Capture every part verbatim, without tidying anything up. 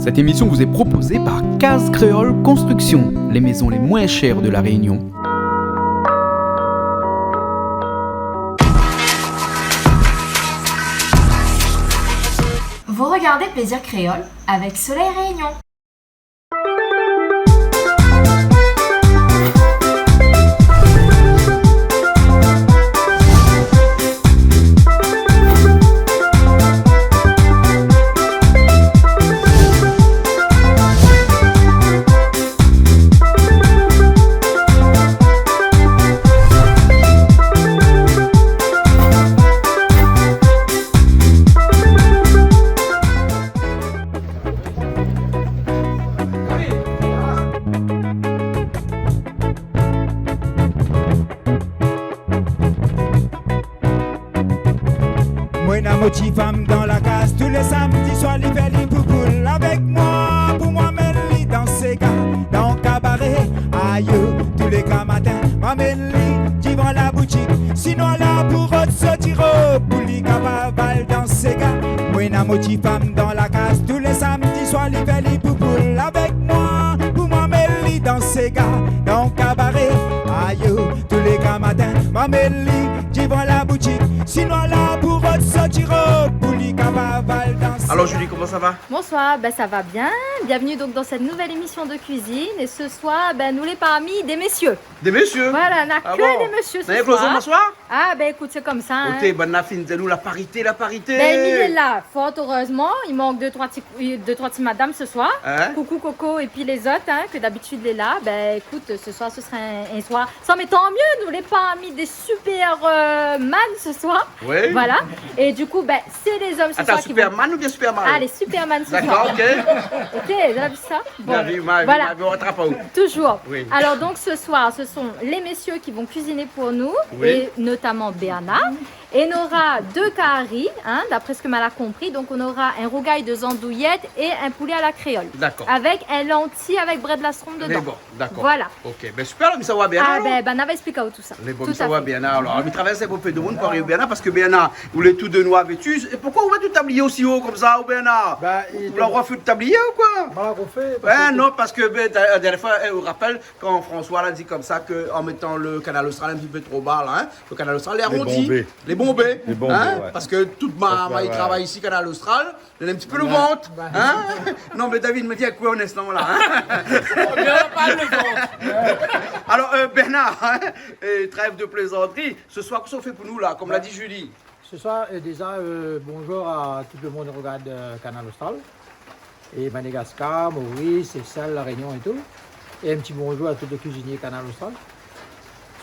Cette émission vous est proposée par Case Créole Construction, les maisons les moins chères de La Réunion. Vous regardez Plaisir Créole avec Soleil Réunion. Moin néna mon ti fanm dan la kaz, tou lé samdi soir li fé li poupoul avèk moin. Pou moin amenn li dan séga, dan kabaré, ayo, tou lé gran matin moin amenn li divan la boutik. Sinon la pou rod soti rob pou li kapav al dan séga. Moin néna mon ti fanm dan la kaz, tou lé samdi soir li fé li poupoul avèk moin. Pou moin amenn li dan séga, dan kabaré, ayo, tou lé gran matin moin amenn li divan la boutik. Sinon la pou rod soti rob pou li kapav al dan séga. Alors Julie, comment ça va ? Bonsoir, ben ça va bien. Bienvenue donc dans cette nouvelle émission de cuisine. Et ce soir, ben nou lé parmi des messieurs. Des messieurs ? Voilà, na ke des messieurs ce soir. Ah bon ? Néna éksplozion ce soir ? Ah ben écoute, c'est comme ça, hein. Oté, bann la fine di anou la parité, la parité. Ben Émile est là, fort heureusement. Il manque deux, trois petits, deux, trois petites madames ce soir. Hein ? Coucou Coco et puis les autres, hein, que d'habitude lé là. Ben écoute, ce soir ce sera un, un soir. Ça, mais tant mieux, nou lé parmi des super, euh, man ce soir. Oui. Voilà. Et du coup, ben, c'est les hommes ce soir qui vont... Attends, Superman ou bien Superman ? Allez, Superman ce soir. D'accord, ok. Ok, vous avez vu ça ? Bon, voilà. Toujours. Oui. Alors donc ce soir, ce sont les messieurs qui vont cuisiner pour nous, et notamment Bernard. Et on aura deux caries, hein, d'après ce que ma la compris. Donc on aura un rougail de zandouillette et un poulet à la créole. D'accord. Avec un lentille avec brèd lastron dedans. Mé bon, d'accord. Voilà. Ok, ben super, la, mi sava bien, alor. Ah ben, ben, nou va ésplik aou tout sa. Tout à fait. Lé bon, mi sava bien, alor. Mi travèrs in pé de moun pou ariv bien la, parske Bernard, ou lé tou de noir vêtu. É poukosa ou mèt out tablié osi o konmsa, ou Bernard ? Ou la fé out tablié ou koi ? Ben non, parske, ben, la dernière fois, eh, ou rapèl, kan François la di konmsa ke an métan le Kanal Austral in ti pé tro ba la, hein, le Kanal Austral lé arondi, lé bonbé. Lé bonbé, ouais. Parske tout ma, ma i travay isi Kanal Austral, lé in ti pé le vant, hein. Non mé David, mé vien koué in instan la, hein. Bien, pa le vant. Alors, euh, Bernard, hein, et trêve de plaisanterie, ce soir, kosa ou fé pou nou la, konm la di Julie ? Ce soir, euh, déjà, euh, bonjour à tout le monde qui regarde, euh, Kanal Austral. Et Madagascar, Maurice, Seychelles, La Réunion et tout. Et un petit bonjour à tous les cuisiniers Kanal Austral.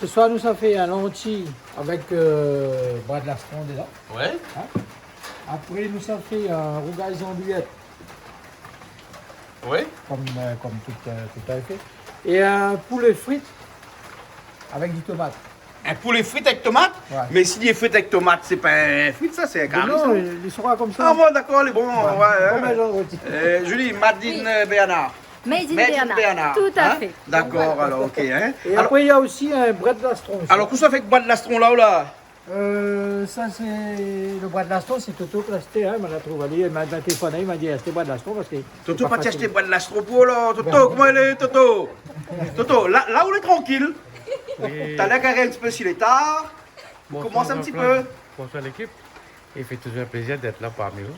Ce soir, nou sa fé in lentille avec, euh, brèd lastron dedans. Ouais. Hein ? Après, nou sa fé in rougail zandouillette. Oui. Comme, euh, comme tout, euh, tout à fait. Et un poulet frit avec du tomate. In poulé frit avèk tomat ? Ouais. Mé si li lé frit avèk tomat, sé pa in frit sa, sé in kari sa. Non, li sra konmsa. Ah bon, dakor, lé bon, ouais, hein. Konm in zanroti. Euh, Julie, Made in, euh, Bernard. Made in Bernard. Tout à fait. Hein ? Dakor, alor, ok, hein. Et après, il y a aussi un brèd lastron aussi. Alor, kosa ou fé avèk brèd lastron la, ou la ? Euh, sa sé le brèd lastron, sé Toto ki la ashté, hein, ma la trouv ali, ma, ma téléfone ali, ma di ashté brèd lastron parske Toto pa ti ashté brèd lastron pou ou la. Toto, koman i lé, Toto ? Toto, la, la ou lé trankil. Oui. Talèr kan i ariv in ti pé si létar, ou komans in ti pé. Bonsoir Jean-Claude, bonsoir l'équipe. Il fait toujours un plaisir d'être là parmi vous.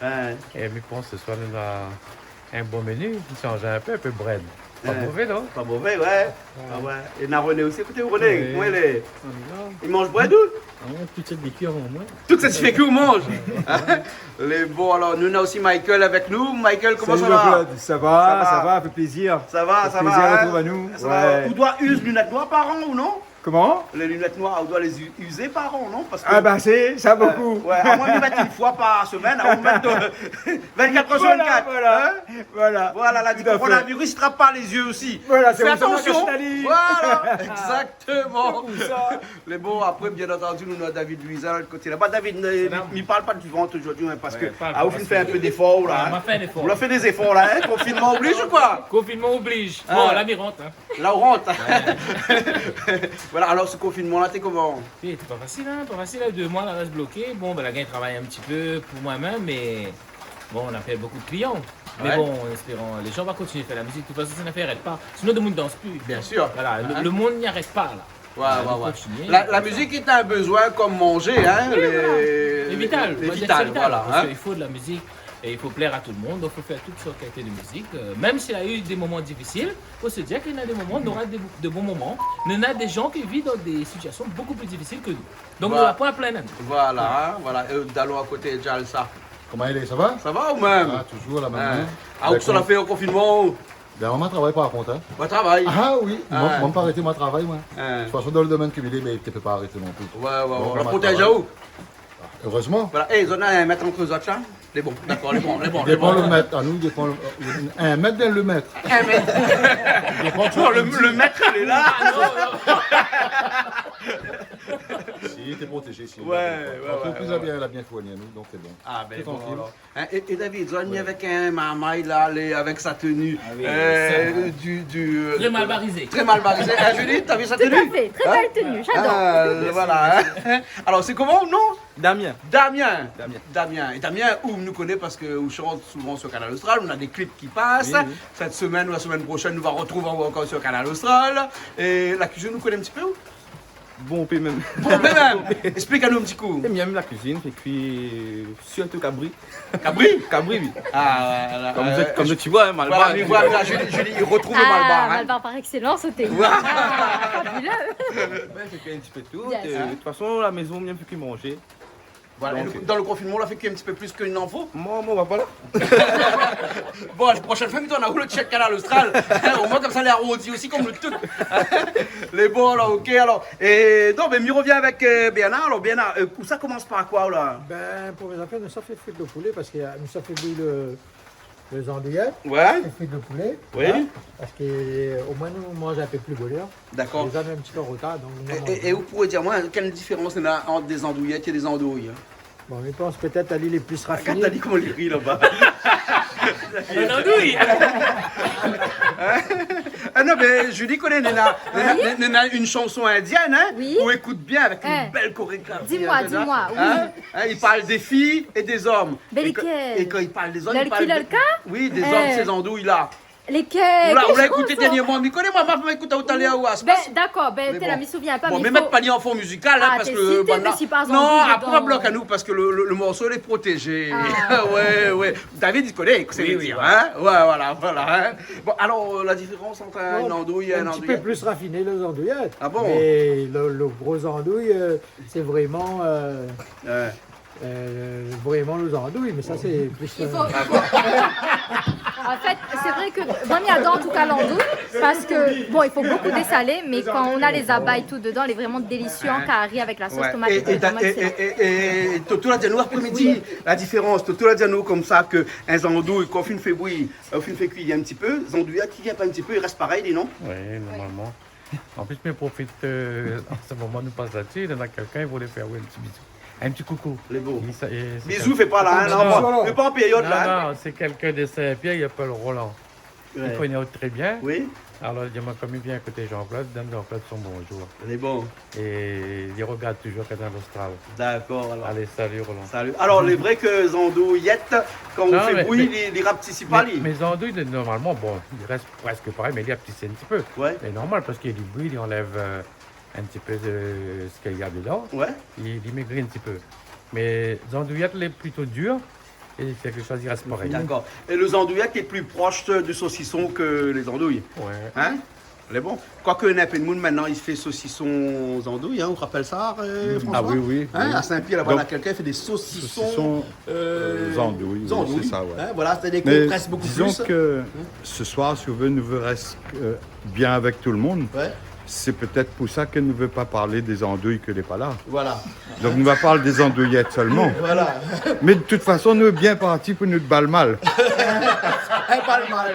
Hein. Et mi pans se soir nou néna in bon menu, nou sanz in pé, in pé brèd. Pa mové, non ? Pa mové, ouais. Ah ouais. É na René osi, ékout, René, koman i lé ? I manz brèd ou ? Ah ouais, tout sèt i kui avan moin. Tout sèt i kui ou manz. Hein ? Lé bon, alor, nou néna osi Michael avèk nou. Michael, koman sa va ? Salut Jean-Claude, sa va, sa va, fé plézir. Sa va, sa va, hein ? Fé plézir artrouv anou. Sa va. Ouais. Ou doi uz linèt noir par an ou non ? Koman ? Lé linèt noir, ou doi lé u-, uzé par an, non ? Parske... Ah ben, sé sa, bokou. Ouais, amoin mi mèt in foi par semèn, aou mèt, euh, vingt-quatre sur vingt-quatre, hein ? Voilà, voilà. Voilà, la di, tout à fait, coronavirus i trap par lé zié osi. Voilà, sé pou sa. Fé atansion. Voilà, exactement. Sé pou sa. Mé bon, apré, bien antandi, nou néna David Louisin de lot koté laba. David, euh, mi parl pa du vant zordi, hein, parske, ah, ou la fine fé in pé d'éfor la, hein. Ouais, ma fé in éfor. Ou la fé dé zéfor la, hein. Konfinman oblij ou koi ? Konfinman oblij. Bon, la mi rant, hein. La ou rant. Ouais. Voilà, alor se konfinman la, té koman ? Oui, té pa fasil, hein, pa fasil, hein, dé moi la rès bloké. Bon, ben, la gingn travay in ti pé pou moin mèm, mé bon, nou la pèrd bokou de klian. Mé bon, an éspéran, lé jan va kontinié fé la mizik. De tout fason, sé in nafèr i arèt pa. Sinon, demoun i dans pi. Bien sûr. Voilà, le, le monde n'y arrête pas, là. Ouais, ouais, ouais. La, la mizik lé in bezoin konm manzé, hein. Oui, voilà. Lé vital. Lé vital, voilà, hein. Parske i fo de la mizik é i fo plèr a tout le monde. Donk, i fo fé tout sort de kalité de mizik. Euh, mèm si la u dé moman difisil, fo se dir k'i na dé moman, nora dé, dé bon moman. Mé na dé jan ki viv dan dé sitiasion bokou pli difisil ke nou. Donk, nou la poin plinn anou. Voilà, hein, voilà. É Dalo a koté, Djal, sa. Koman i lé, sa va ? Sa va ou mèm ? Ah, toujour la mèm. Ah, ou sa la fé o konfinman ou ? Ben, moin, ma travay par kont, hein. Ma travay. Ah oui, moin, moin, ma pa arèt mon travay, moin. De tout fason, dan le domèn ki mi lé, mé té pé pa arèt non pli. Ouais, ouais, ouais. Donk, ma protèz aou. Erezman. Voilà. É, zot na in mèt ant zot, sa ? Lé bon, dakor, lé bon, lé bon, lé bon. Dépan le mèt. Ah, nou, dépan le, euh, in mèt, bien le mèt. In mèt. Dépan, tu vois, le, le mèt, lé la. Ah, non, non. Si, té protézé, si. Ouais, ouais, ouais. Lantrepriz la bien, la bien fourni anou, donk sé bon. Ah, ben, bon, alor. Tout trankil. Hein, é, é David, zot la ni avèk in marmay la, lé, avèk sa tenu, euh, du, du, euh, très mal barisé. Très mal barisé. Hein, Julie, t'as vu sa tenue ? Tout à fait, très belle tenue, j'adore. Ah, voilà, hein. Alor, sé koman out non ? Damien. Damien. Damien. Damien. É Damien, ou nou koné parske ou shant souvan sur Kanal Austral, ou na dé klip ki pas. Oui, oui. Sèt semèn ou la semèn proshèn, nou va retrouv aou ankor sur Kanal Austral. É la kuizine, ou koné in ti pé ou ? Bonpé mèm. Bonpé mèm. Esplik anou in ti kou. É mi èm la kuizine, fé kui, euh, sirtou kabri. Kabri ? Kabri, oui. Ah, la, la, konm zot i voi, hein, Malbar. Voilà, mi voi, la, Julie, Julie i retrouv le Malbar, hein. Malbar par excellence, oté. Voilà. Ah, fabuleux. Ben, mi fé in ti pé tout. Bien sûr. É, de tout fason, la mézon, mi èm fé kui manzé. Voilà, donk, é le, dan le konfinman, ou la fé kui in ti pé plis ke in zanfo ? Moin, moin, va pa la. Bon, la proshèn foi, mi tourn aou le tchèk Kanal Austral. Hein, omoin, konmsa, lé arondi osi, konm nou tout. Lé bon, alor, OK, alor. É non, mé mi revien avèk, euh, Bernard. Alor, Bernard, euh, ou sa komans par koi, la ? Ben, pou mé zafèr, nou sa fé frir le poulé parske, euh, nou sa fé bouyi le, le zandouyèt, ouais, fé frir le poulé, oui, hein, parske, euh, omoin nou manz in pé pli bonèr. Dakor. Lé zot in ti pé an rotar, donk nou manz. É, é, é ou pouré dir amoin kèl diférans néna ant dé zandouyèt é dé zandouy, hein ? Bon, mi pans pétèt ali lé pli rafiné. Gard ali koman li ri laba. In zandouy. Hein ? Ah non, mé Julie koné, néna, néna, néna in shanson indièn, hein, oui, ou ékout bien avèk in bèl korégrafi, hein, di amoin, di amoin, oui. Hein ? Hein, i parl dé fiy é dé zom. Mé lékèl ? É kan, é kan i parl dé zom, i parl dé, oui, dé zom, sé zandouy la. Lékèl ? Ou la, ou la ékouté dernièrman, mi koné, moin, ma, ma ékout aou talèr, ou a, ben, dakor, ben, té la, mi souvien pa, mé bon, mé mèt pa li an fon mizikal, hein, ah, parske, té si, té si pa zandouy dedan. Non, apré, blok anou, parske le, le, le morso lé protézé. Ah. Ouais, ouais. David, li koné kosa i vé dir, hein. Oui, oui, ouais. Ouais, voilà, voilà, hein. Bon, alor, euh, la diférans ant in zandouy é in zandouyèt ? Bon, in ti pé pli rafiné, le zandouyèt. Ah bon ? Mé le, le gro zandouy, euh, sé vréman, euh, euh, vréman le zandouy, mé sa, sé plis, euh, i fo, i fo. An fèt, sé vré ke moin, mi ador an tou ka landouy, parske, bon, i fo bokou désalé, mé kan ou na lé zabay tout dedan, lé vréman délisié an kari avèk la sos tomat, lé vréman ékselan. Ouais. É, é, é, é, é Toto la di anou apré-midi, oui, la diférans. Toto la di anou konmsa ke in zandouy, kan ou fine fé bouyi, ou fine fé kui in ti pé, zandouyèt, i vien pa in ti pé, i rès parèy, li, non ? Oui, normalman. An plis, mi profit, euh, an se moman nou pas la dsi, néna kèlkin i voulé fé in ti bizou. In ti koukou. Lé bon. Bizou, fé pa la, hein, non, non, non, mé pa an périod la, hein. Non, non, sé kèlkin de Sin-Pièr, i apèl Roland. Ouais. Li koné aou trè bien. Oui. Alor, li di amoin, kom li vien koté Jean-Claude, donn Jean-Claude son bonjour. Lé bon. É li rogard toujour Kanal Austral. Dakor, alor. Alé, salu, Roland. Salu. Alor, lé vré ke zandouyèt, kan ou fé bouyi, li, li raptisip pa, li. Non, mé, mé, mé zandouyèt, normalman, bon, i rès prèsk parèy, mé li raptisip in ti pé. Ouais. Mé normal, parske li bouyi, li anlèv, euh, in ti pé de sak néna dedan. Ouais. Li, li mégri in ti pé. Mé zandouyèt, lé plito dir, é kèlkeshoz i rès parèy. Dakor. É le zandouyèt lé pli prosh du sosison ke lé zandouy. Ouais. Hein ? Lé bon. Koike néna in pé d'moun mintnan i fé sosison zandouy, hein, ou rapèl sa, euh, François ? Ah oui, oui, oui. Hein, a Sin-Pièr laba, néna kèlkin i fé dé sosison, euh, zandouy, oui, sé sa, ouais. Donk, euh, zandouy, hein, voilà, sétadir ke i près bokou plis. Mé dizon ke se soir, si ou vé, nou vé rès, euh, bien avèk tout le moun. Ouais. Sé pétèt pou sa ke nou vé pa parl dé zandouy ke lé pa la. Voilà. Donk nou va parl dé zandouyèt solman. Voilà. Mé de tout fason, nou lé bien parti pou nout bal mal. In bal mal.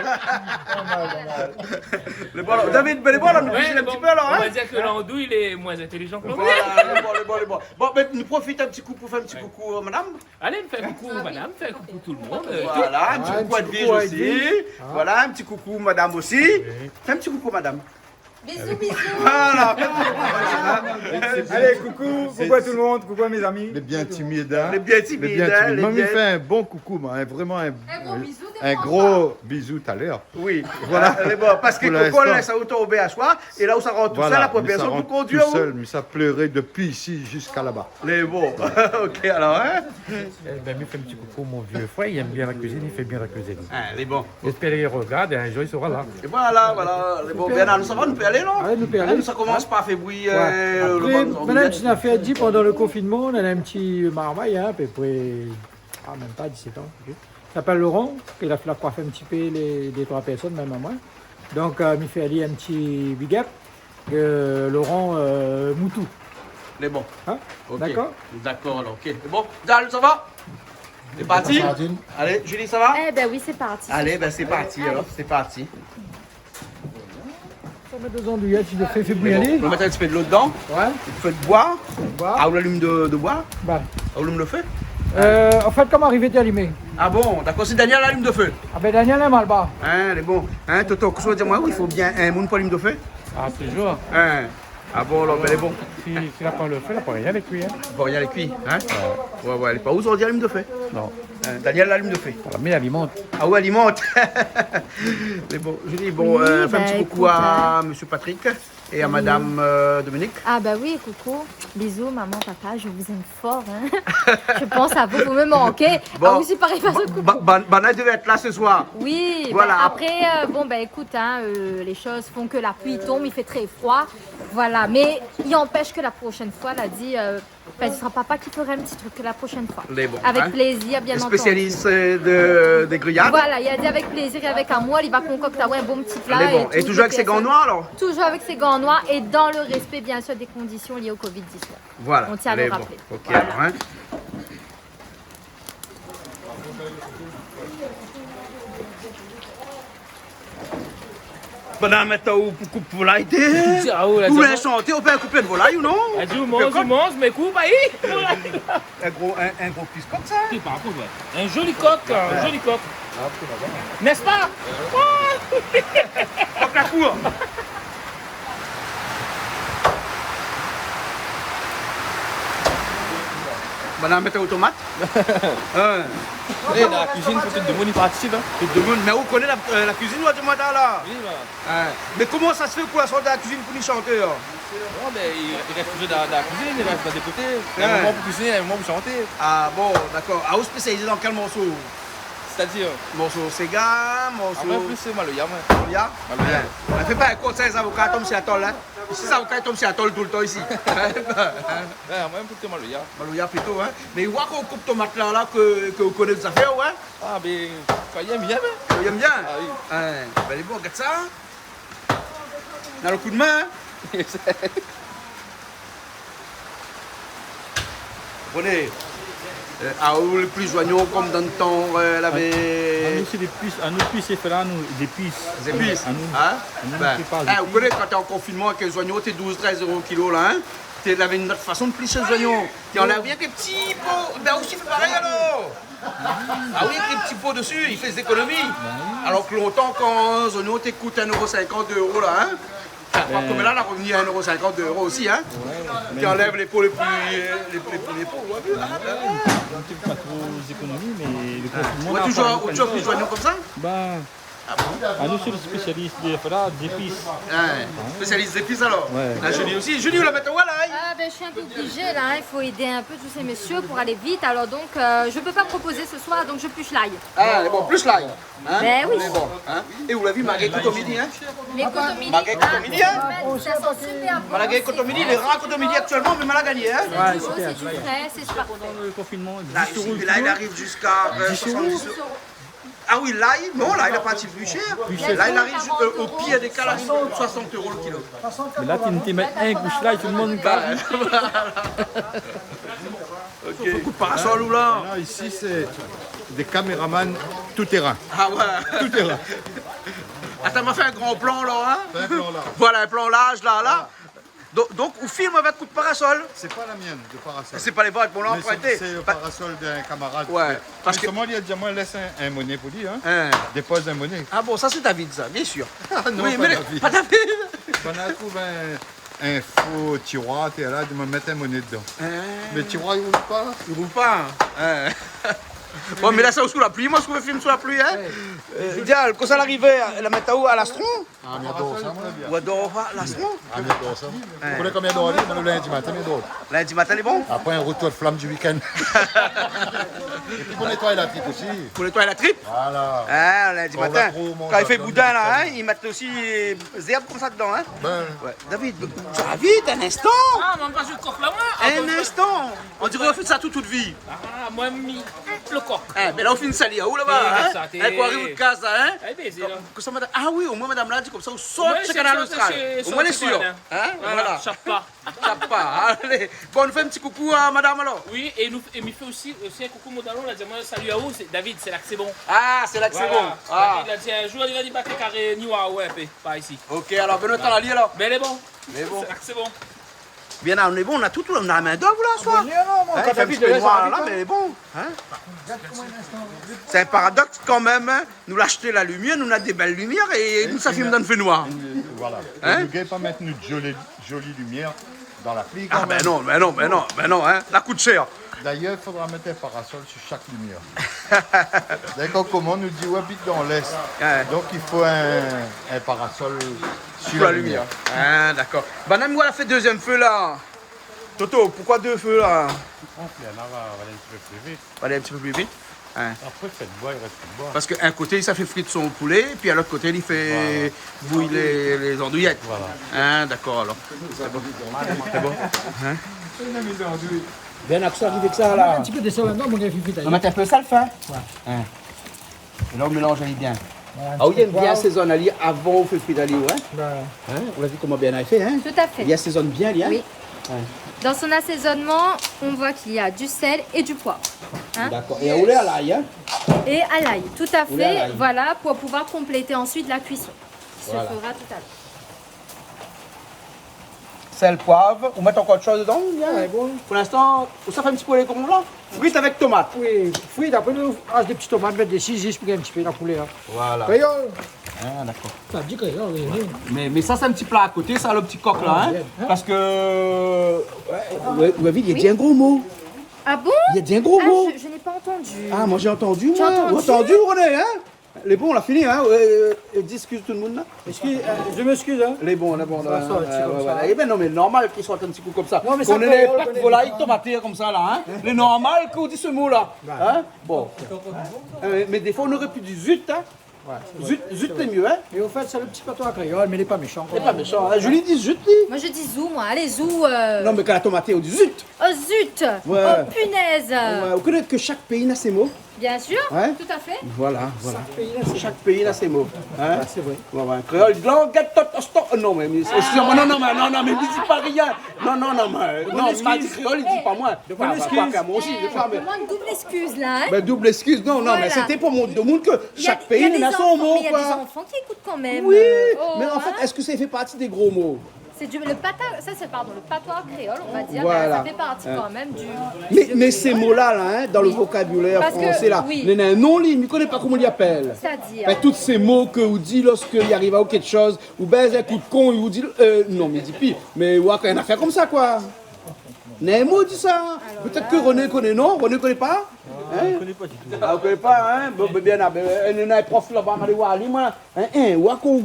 Lé bon, David, ben, lé bon, la, nou bouz in ti pé, la, hein ? Ouais, bon, on va dire que l'andouille, il est moins intelligent que l'andouille. Voilà, lé bon, lé bon, lé bon. Bon, ben, nou profit in ti kou pou fé in ti koukou, euh, madam. Alé, nou fé in koukou, madam, fé in koukou tout le monde, euh, voilà, in ti koukou à Edwige osi. Ah, in ti koukou à Edwige. Voilà, in ti koukou madam osi. Oui. Fé in ti koukou madam. Bisous, bisous. Voilà. Allez, coucou, coucou à tout le monde, coucou à mes amis. Lé bien timid, hein. Lé bien timid, hein, lé bien timid. Mé mi fé in bon coucou, moin, hein, vréman in, in gro bizou talèr. In gro bizou talèr. Oui. Voilà. Lé bon, parske Coco la lès aou tonbé aswar, é la ou sa rant tousèl, la promièr sèl pou kondui aou. Voilà, mi sa rant tousèl, mi sa pléré dopi isi ziska laba. Lé bon. Ok, alor, hein. Ébin, mi fé in ti coucou à mon vieux frère, il aime bien la cuisine, il fait bien la cuisine. Ah, lé bon. J'espère qu'il regarde, et un jour il sera là. É voilà, voilà, lé bon. Super. Bernard, nou sava, nou pé alé, non ? Alé, nou pé alé. Hein, nou sa komans par fé bouyi, euh, le bann zordi. Apré, nou néna in ti nafèr di, pandan le konfinman, nou néna in ti marmay, hein, à peu près, ah, mèm pa disèt an, ok. I apèl Laurent, i la, la koif in ti pé lé, dé, troi pèrsone, mèm amoin. Donk, euh, mi fé ali in ti big up, euh, Laurent, euh, Moutou. Lé bon. Hein ? Ok. Dakor ? Dakor, alor, ok. Lé bon, Dal, sava ? Sé parti ? Sardine. Alé, Julie, sava ? Eh ben oui, c'est parti. Alé, ben, sé parti, alor, sé parti. Sa mèt dé zandouy, si le fé, fé bouyi. Mé bon, nou mèt in ti pé dolo dedan. Ouais. In pé d'boi. D'boi. Ah, ou alim de, de boi ? Bah. Ou alim le fé ? Euh, an fèt, kan ma arivé, té alimé. Ah bon, dakor, sé Daniel la alim de fé. Ah ben, Daniel lé mal ba. Hein, lé bon. Hein, Toto, kosa ou di amoin, oui, i fo bien in moun pou alim de fé. Ah, toujours. Hein. Ah bon, alor, ben, lé bon. Si, si la pa le fé, la pa rien avèk li, hein. Bon, rien avèk li, hein. Ouais, ouais, lé pa ou zordi alim de fé. Non. Hein, Daniel alim de fé. Voilà, mi alimant. Ah ouais, alimant. Mé bon, Julie, bon, euh, fé in ti coucou à monsieur Patrick et à madame, euh, Dominique. Oui, ben, écoute, euh, oui. Ah bah oui, coucou. Bisous, maman, papa, je vous aime fort, hein. Je pense à vous, vous me manquez. Bon, ah oui, c'est pareil, parce que ba-, ba-, banna i devé èt la se soir. Oui, ben, voilà. Après, euh, bon, ben, écoute, hein, euh, les choses font que la pluie tombe, il fait très froid. Voilà, mais il n'empêche que la prochaine fois, la di, euh, ben, ce sera papa qui fera un petit truc la prochaine fois. Lé bon, hein. Avec plaisir, bien entendu. Spécialiste, euh, de, des grillades. Voilà, il a dit avec plaisir et avec amour, il va concocter, ouais, un bon petit plat. Lé bon. Et toujours avec ses gants noirs, alors ? Toujours avec ses gants noirs et dans le respect, bien sûr, des conditions liées au covid dix-neuf. Voilà, lé bon. On tient à le rappeler. Ok, alor, hein. Banna mèt aou pou koup volay, té. Ah, ou la di, ou lé shanté, ou pé koup volay ou non ? La di ou manz, ou manz, mé koup, ayi. In gro, in, in gro pis kok, sa. Sé pa in problèm. Un joli coq, un joli coq. N'est-ce pas ? Kok la kour. Banna mèt aou tomat. Hein. Eh, dan la kuizine, fo tout demoun i partisip, hein. Tout demoun. Mé ou koné la, euh, la kuizine, ou la demann la. Oui, voilà. Hein. Mé koman sa se fé pou la sort dan la kuizine pou ni shanté, hein ? Non, mé i, i rès toujour dan, dan la kuizine, i rès dan dé koté. Néna in moman pou kuiziné, néna in moman pou shanté. Ah bon, dakor. Ah, ou spésializé dan kèl morso ? Sétadir ? Morso séga, morso... Ah, moin plis sé maloya, moin. Maloya ? Maloya. Hein. Fé pa in kont sa, lé zavoka i tonm si atol, hein. Isi, lé zavoka i tonm si atol toultan isi. Ouais, moin, plito maloya. Maloya plito, hein. Mé ou oi kan ou koup tomat la, la, ke, ke ou koné zafèr, ouais. Ah, ben, kan i yèm, i yèm, hein. Kan i yèm bien. Ah oui. Hein, ben, lé bon, gard sa. Néna le kou d'min, hein. Koné, euh, ah, ou lé plis zoignon kom dan le tan, euh, lavé. Ah, nou, sé dé pis, ah, nou, pis, sé fé la, nou, dé pis. Dé pis, hein ? Ah, nou, nou fé pa dé pis. Ben, eh, ou koné, kan té an konfinman, èk zoignon, té douz, trèz éro kilo, la, hein ? Té, lavé in ot fason de plis zoignon. Té anlèv rienk lé ti po. Ben, ou osi, fé parèy, alor. Ah oui, èk lé ti po desi, i fé zékonomi. Ben oui. Alor ke lontan, kan zoignon té kout in éro sinkant, dé éro, la, hein ? Sa pa kom la, la revni a in éro sinkant, dé éro osi, hein ? Ouais, ouais. Té anlèv lé po lé pli, lé, lé pli, lé po, ouais. Ah, ben oui. Nou fé pa tro zékonomi, mé le konfinman, ouais, la, toujour, toujour plis zoignon kom sa ? Ben, ah bon ? Ah, nou, sé le spésialis de, voilà, dé zépis. Hein, spésialis dé zépis, alor. Ouais. La, Julie osi. Julie, ou la mèt aou lay ? Ah, ben, je suis un peu obligée, là, hein. Il faut aider un peu tous ces messieurs pour aller vite. Alors donc, euh, je peux pas proposer ce soir, donc je pluche l'ail. Ah, bon, pluche l'ail. Hein ? Ben oui. Lé bon, hein ? É ou la vi, malgré kotomili, hein ? Malgré kotomili, hein ? Ah, ben, ça sent super bon. Malgré kotomili, lé rar kotomili aktièlman, mé moin la gingné, hein ? C'est du haut, c'est du frais, c'est parfait. Pandan le konfinman, dis éro le kilo. Lay, lay, i ariv ziska, euh, soisant-dis éro. Ah oui, lay, non, lay la parti pli shèr. Lay, i ariv, euh, o pir dé ka, la, soisant éro le kilo. Mé la, ti, ti mèt in koush lay, tout le moun i kaz. Voilà. Ok. Fo koup parasol ou la ? Non, isi, sé dé kaméraman tout térin. Ah ouais. Tout térin. Atann, ma fé in gran plan la, hein ? Fé in plan la. Voilà, in plan larz la, la. Voilà. Donk, donk, ou film avèk koup parasol ? Sé pa la mienne, de parasol. Sé pa lé vot, bon, la, mé sé, sé le parasol d'in kamarad. Ouais, parske zistoman, li la di amoin, lès in, in moné pou li, hein. Hein. Dépoz in moné. Ah bon, sa sé David, sa, bien sir. Ah non, pa David. Oui, mé pa David. Kan nou la trouv in, in fo tiroir atèr la, di, ma mèt in moné dedan. Hein. Mé tiroir, i rouv pa. I rouv pa, hein. Bon, mé la, sa, sou la pli, moin, sou le film sou la pli, hein. Ouais. Euh, Dial, kan sa la arivé, la mèt aou, a lastron ? Ah, mi ador sa, moin. Ou ador pa lastron ? Ah, mi ador sa. Hein. Ou koné kan mi ador ali, moin, le lindi matin, mi ador. Lindi matin, lé bon ? Apré, in rotour de flam du week-end. Épi pou nétoiy la trip osi. Pou nétoiy la trip ? Voilà. Ah, lindi matin. Kan i fé boudin, la, hein, i mèt osi, euh, zèrb konmsa dedan, hein ? Ben. Ouais. David, David, in instan. Ah, moin, pa zoué kok la, moin. In instan. On diré ou la fé sa tout, tout vi. Ah, moin, mi, le kok. Eh, mé la, ou fine sali aou laba, hein ? Sa té... Eh, kan ou ariv out kaz, hein ? Eh ben, sé la. Donk, kosa madam, ah oui, omoin madam la di konmsa, ou sort shé Kanal Austral. Omoin lé sir, hein ? Voilà, voilà. Shap pa. Shap pa. Alé. Bon, nou fé in ti koukou a madam, alor. Oui, é nou, é mi fé osi, osi in koukou, mon dalon, la di amoin, sali aou, sé David, sé la ke sé bon. Ah, sé la ke sé bon. Voilà. Ah. David la di in zour, li la di, ba, té karé, ni oir, ouais, pé, par isi. Ok, alor, bon, atann ali, alor. Ben, lé bon. Lé bon. Sé la ke sé bon. Bien, nou lé bon, nou na tout, nou na la min dèv la, aswar. Ah, bon, non, non, hein, kan i fé in ti pé noir la, mé lé bon, hein. Sé in paradoks kan mèm, hein. Nou la ashté la limièr, nou na dé bèl limièr é nou sa film dan le fé noir. Voilà. Hein ? Nou gingn pa mèt nout zoli, zoli limièr dan la pli kan mèm. Ah, ben non, ben non, ben non, ben non, hein. La kout shèr. D'ailleurs, il faudra mettre un parasol sur chaque lumière. D'accord, koman nou di, ou abit dan l'Est. Ouais. Donc, il faut un, un parasol sur la lumière. Ah, dakor. Banna, moin la fé dézièm fé la. Toto, poukoué dé fé la ? Bon, ben, la va, va alé in ti pé pli vit. Va alé in ti pé pli vit. Hein. Apré, fé d'boi, i rès d'boi. Parske in koté, sa fé frir son poulé, épi a lot koté, li fé bouy lé, lé zandouyèt. Voilà. Hein, dakor, alor. Sé bon. Sé bon. Hein ? Bien, aksa, li fé ke sa, la. In ti pé de sèl ladan, mon gars, fé frit. Nou mèt in pé sèl fin. Ouais. Hein. É la, ou mélanz ali bien. Voilà, in ti pé de pwav. Ah oui, bien sézoné ali avan ou fé frir ali, ouais. Ouais. Hein ? Ou la vi koman bien la fé, hein ? Tout à fait. Li asézone bien, li, hein ? Oui. Ouais. Dans son assaisonnement, on voit qu'il y a du sel et du poivre. Hein ? Dakor. É ou lé a lay, hein ? Et à l'ail, tout à fait. Ou lé a lay. Voilà, pour pouvoir compléter ensuite la cuisson. Voilà. Se fera tout à l'heure. Sèl, pwav, ou mèt ankor ot shoz dedan, oubien ? Ouais, bon. Pou linstan, ou sa fé in ti poulé konm la ? Frit avèk tomat. Oui, frit, apré nou azout dé ti tomat, mèt dési, zis pou gingn in ti pé la koulèr. Voilà. Kréol. Ah, dakor. Sa di kréol, oui, oui. Mé, mé sa, sé in ti pla a koté, sa, le ti kok la, hein. Ah, bien, hein. Parske, ouais, ouais, ouais, li la di in gro mo. Ah bon ? Li la di in gro mo. Ah, je, je n'ai pas entendu. Ah, moin, la antandi, moin. Tu as entendu ? Ou la antandi, René, hein ? Lé bon, la fini, hein ? Euh, euh, di ékskiz tout le moun, la. Ékskiz, euh, je m'excuse, hein. Lé bon, lé bon, ouais, ouais. Eh ben non, mé normal k'i sort in ti kou konmsa. Non, mé sa, kan nou na pa de volay tomaté konmsa, la, hein ? Lé normal k'i di se mo-la, hein ? Bon. Euh, mé défoi, ou noré pu di zut, hein ? Ouais, sé vré. Zut, zut, sé mié, hein ? É o fèt, sé le ti patoi kréol, mé li lé pa méshan, koi. Li lé pa méshan, hein ? Julie i di zut, li. Moi, je dis zou, moi. Allez, zou, euh. Non, mé kan la tomaté, ou di zut. Oh, zut ! Ouais. Oh, punaise ! Ouais, ou koné ke shak péi na sé mo. Bien sûr, tout à fait. Hein ? Voilà, voilà. Shak péi na sé mo. Shak péi na sé mo. Hein ? Ah, sé vré. Ouais, ouais. Kréol, glan, gèt, tot, ostan. Oh, non, mé, mé, ékskiz amoin, non, non, mé, non, non, mé, li di pa rien. Non, non, non, mé, euh, non, mé kan li di kréol, li di pa moin. Mon ékskiz. Enfin, moin osi, défoi, mé... Vraiment une double excuse, là, hein ? Ben, double ékskiz, non, non, mé sété pou mont demoun ke shak péi na son mo, koi. Il y a des enfants, mais il y a des enfants qui écoutent quand même. Oui, euh, oh, hein ? Mé an fèt, èske sa i fé parti dé gro mo ? C'est du, le pata-, ça, c'est, pardon, le patois créole, on va dire, voilà. Ça fait partie quand même du, du créole. Mé, mé sé mo-la, la, hein, dan le vokabilèr fransé, la, néna in non, li, mi koné pa koman li apèl. Parce que, oui. C'est-à-dire ? Ben, tout sé mo ke ou di lorske i ariv aou kékshoz, ou bèz in kou d'kon, ou di, euh, non, mi di pi, mé ou na in afèr konmsa, koi. Néna in mo i di sa. Alors là, pétèt ke René i koné, non ? René i koné pa ? Hein ? Ah, mi koné pa ditou. Ah, ou koné pa, hein ? Bon, ben, bien, ah, ben, euh, néna in prof laba, ma alé oir ali, moin. Hein, hein, ou na konm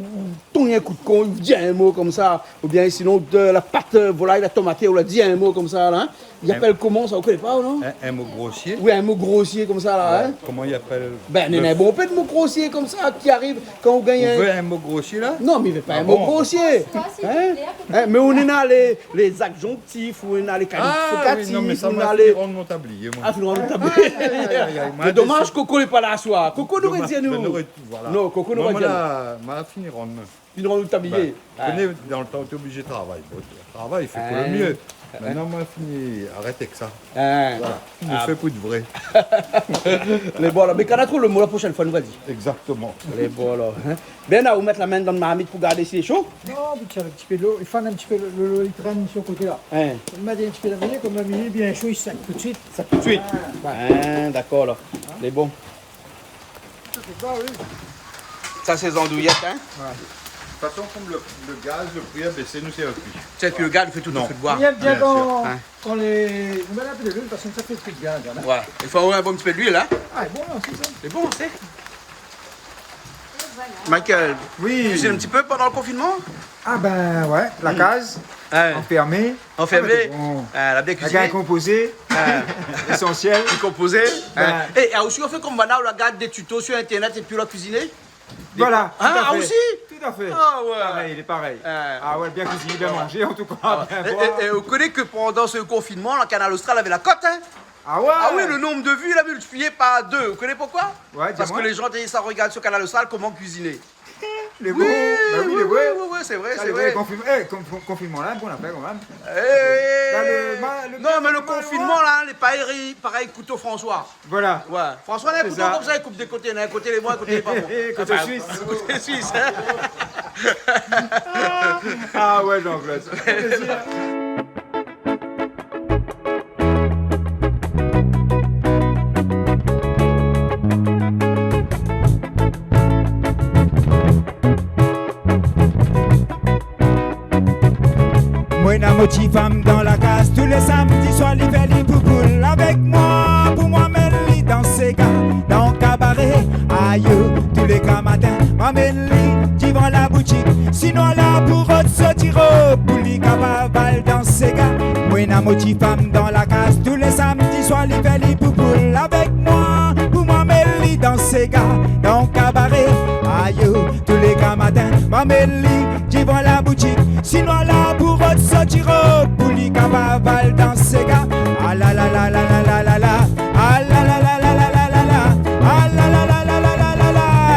tonn in kou d'kon, ou di in mo konmsa, oubien sinon, de la pat, euh, volay, la tomaté, ou la di in mo konmsa, la, hein. I apèl koman sa, ou koné pa, ou non ? In, in mo grosié ? Oui, in mo grosié konmsa, la, hein. Ouais, koman i apèl ? Ben, néna bonpé de mo grosié konmsa ki ariv kan ou gingn in... Ou vé in mo grosié, la ? Non, mé mi vé pa in mo grosié. Ah bon ? Hein ? Hein, mé ou néna lé, lé zadjonktif, ou néna lé kalifikatif, ou néna lé... Ah oui, non, mé sa, ma fini rann mon tablié, moin. Ah, fini rann out tablié. Aïe, aïe, aïe, aïe, mé domaz, Koko lé pa la aswar. Koko noré di anou. Voilà. Non, Koko noré di anou. Moin, ma la, ma la fini rann. Fini rann out tablié. Ben, ou koné, dan le tan, ou té oblizé travay. Bon, travay, fé pou le mié. Hein. Mintnan, moin, fini, arèt èk sa. Hein. Voilà. Ah. Nou fé pou de vré. Lé bon, la, mé kan nou trouv le mo, la proshèn foi, nou va di. Exactement. Lé bon, la. Hein. Bernard, ou mèt la min dan le marmit pou gard si lé sho ? Non, ou tir in ti pé dolo, i fann in ti pé lo, lo, lo, li trène su le koté la. Hein. Ou mèt in ti pé la minié, konm la minié lé bien sho, li sèk tout de suit. Sèk tout de suit. Ah. Hein, dakor, la. Lé bon. Sa, sé zandouyèt, hein ? Ouais. De tout fason, kom le, le gaz, le pri la bésé, nou sé pi. Sé pi le gaz, nou fé tout, nou fé le boi. Non. Bien sir. Kan, kan lé, nou mèt in pé de luil, parske sa i fé kui le gaz, in. Ouais. I fo avoir in bon ti pé de luil, in. Ah, bon, sé sa. Sé bon, sé. Michael, oui, tu cuisines un petit peu pendant le confinement ? Ah ben ouais, la kaz, anfermé. Anfermé. Ah, mé bon. Ah, la bien kuiziné. La gingn konpozé. Ah. Lésansièl. Konpozé. Ben. Ah. É, é osi, ou fé kom banna, ou la gard dé tuto sur Internet épi ou la kuiziné. Voilà, tout à fait. In, ah, osi ? Tout à fait. Ah ouais. Parèy, lé parèy. Ah. Ah ouais, bien kuiziné, bien manzé, an tou ka, bien boir. Ah ouais. É, é, é ou koné ke pandan se konfinman, la Kanal Austral lavé la kot, in ? Ah ouais ? Ah oui, le nombre de vues, la multiplié par deux. Ou koné poukoi ? Ouais, di amoin. Parske lé jan té sa regard sur Kanal Austral koman kuiziné. Lé bon. Oui, ben oui, oui, lé vré. Oui, oui, oui, sé vré, sé vré. Sa, lé vré, konfinman, é, kon-, kon-, konfinman la, bon, la fé kan mèm. É, dan le, ma-, le, non, mé le konfinman la, lé parèy, parèy kouto François. Voilà. Ouais. François, néna in kouto konmsa, i koup dé koté, néna in koté lé bon, in koté lé pa bon. Kouto suis. Anfin, kouto suis, in. Ah ouais, Jean-Claude. Moin néna mon ti fanm dan la kaz, tou lé samdi soir li fé li poupoul avèk moin, pou moin amenn li dan séga, dan kabaré. Ayo, tou lé gramatin, moin amenn li divan la boutik. Sinoi la pou rod soti rob, pou li kapav al dan séga. Moin néna mon ti fanm dan la kaz, tou lé samdi soir li fé li poupoul avèk moin, pou moin amenn li dan séga, dan kabaré. Ayo, tou lé gramatin, moin amenn li divan la boutik. Sinoi la pou rod soti rob, pou li kapav al dan séga. Ah la la la la la. Ah la la la la.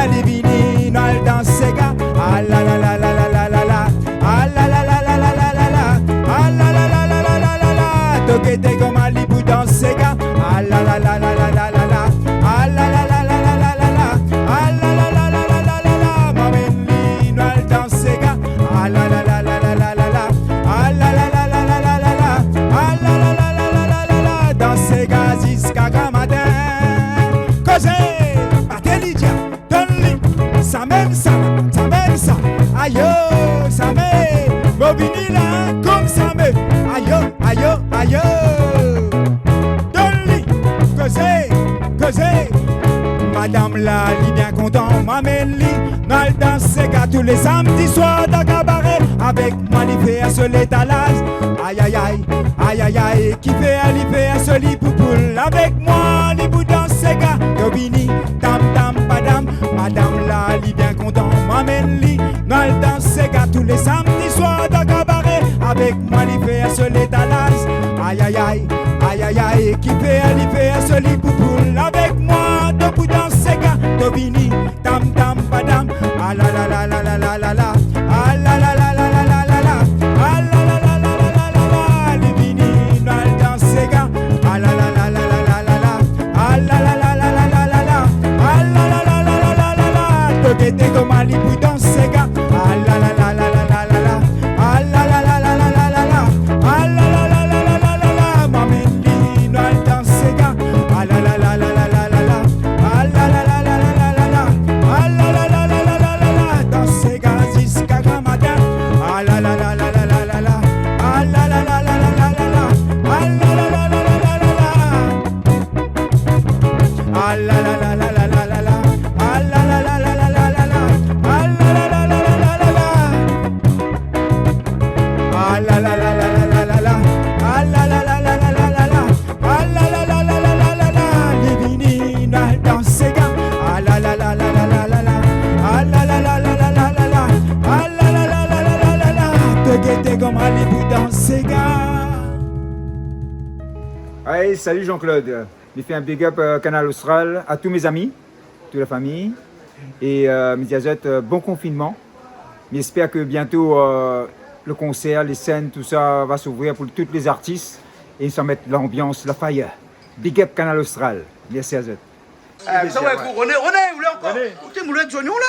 Li vini, nou al dan séga. Ah la la la la. Ah la la la la. Toke té koman li pou dan séga. Ah la la la la. Ah la la la la. Moin amenn li, nou al dan séga. Ah la la la la. Ah la la la la. Dan séga ziska gramatin. Kozé, Atelidia. Donn li sa mèm sa, sa mèm sa. Ayo, sa mèm. Mo vini la, konmsa mèm. Ayo, ayo, ayo. Donn li, kozé, kozé. Madam la, li bien kontan, moin amenn li. Nou al dan séga tou lé samdi soir dan kabaré. Avèk moin li fé asou létalaz. Ayayay, ayayay. Ki fé, li fé asou li poupoul avèk moin, li pou dan séga. Yo vini, tam tam padam. Madam la, li bien kontan, moin amenn li. Nou al dan séga tou lé samdi soir dan kabaré. Avèk moin li fé asou létalaz. Ayayay, ayayay. Ki fé, li fé asou li poupoul avèk moin, donk pou dan séga. Yo vini, tam tam padam. Ah la la la. Ah la la la. Li vini, nou al dan séga. Ah la la la. Ah la la la. Toke té koman li pou dan séga. Ah la la la. Ah la la la. Moin amenn li, nou al dan séga. Ah la la la. Ah la la la. Dan séga ziska gramatin. Ah la la la. Ah la la la. Li vini, nou al dan séga. Ah la la la. Toke té koman li pou dan séga. Allez, salut Jean-Claude. Mi fé in big up, euh, Kanal Austral, à tous mes amis, toute la famille. Et, euh, mi di azot, euh, bon confinement. Mi espèr ke bientôt, euh, le concert, les scènes, tout ça va s'ouvrir pour tous les artistes. Et sa mèt l'ambiance, la fire. Big up Kanal Austral. Merci azot. Euh, sa va, René, René, ou lé ankor ? René. Ou té moulé zonion la ?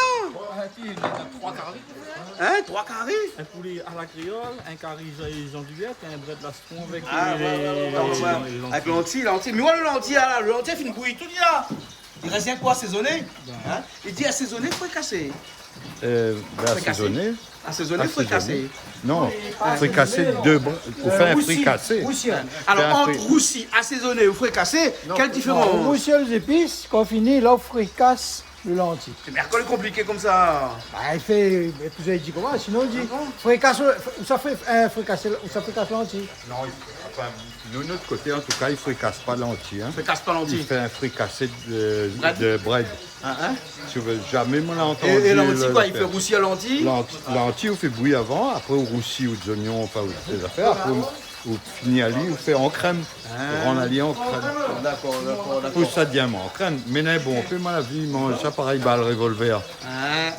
Hein, troi kari ? In poulé a la kréol, in kari ja-, janduèt, in brèd lastron avèk lé lanti. Ah ouais, ouais, ouais. Avèk lanti, lanti. Mé ouais, le lanti la, le lanti la fine bouyi tout la. I rès rienk pou asézoné. Hein ? I di asézoné, frikasé. Euh, ben, frikasé. Asézoné. Asézoné, frikasé. Non, frikasé de br-, ou fé in frikasé. Rousi. Alor, ant rousi, asézoné ou frikasé, kèl diférans ? Non, rousi lé zépis, kan fini, la ou frikas lo lanti. Mé akoz lé konpliké konmsa ? Ba, i fé, mé touzour i di koman, sinon i di frikas, ou sa fri-, euh, frikasé, ou sa frikas lanti. Non, i, anfin, nou, de nout koté, an tou ka, i frikas pa lanti, hein. Frikas pa lanti. I fé in frikasé de, de brèd. Ah, hein ? Si ou vé, zamé moin la antann. É, é lanti, koi, i fé rousi lanti ? Lanti, lanti, ou fé bouyir avan, apré ou rousi out zoignon, anfin, out zafèr, apré ou, ou fini ali, ou fé an krèm. Ah. Ou rann ali an krèm. Dakor, dakor, dakor. Pou sa i vien an krèm. Mé non, bon, apré, mon avi, i manz sa parèy bal révolvèr. Ah.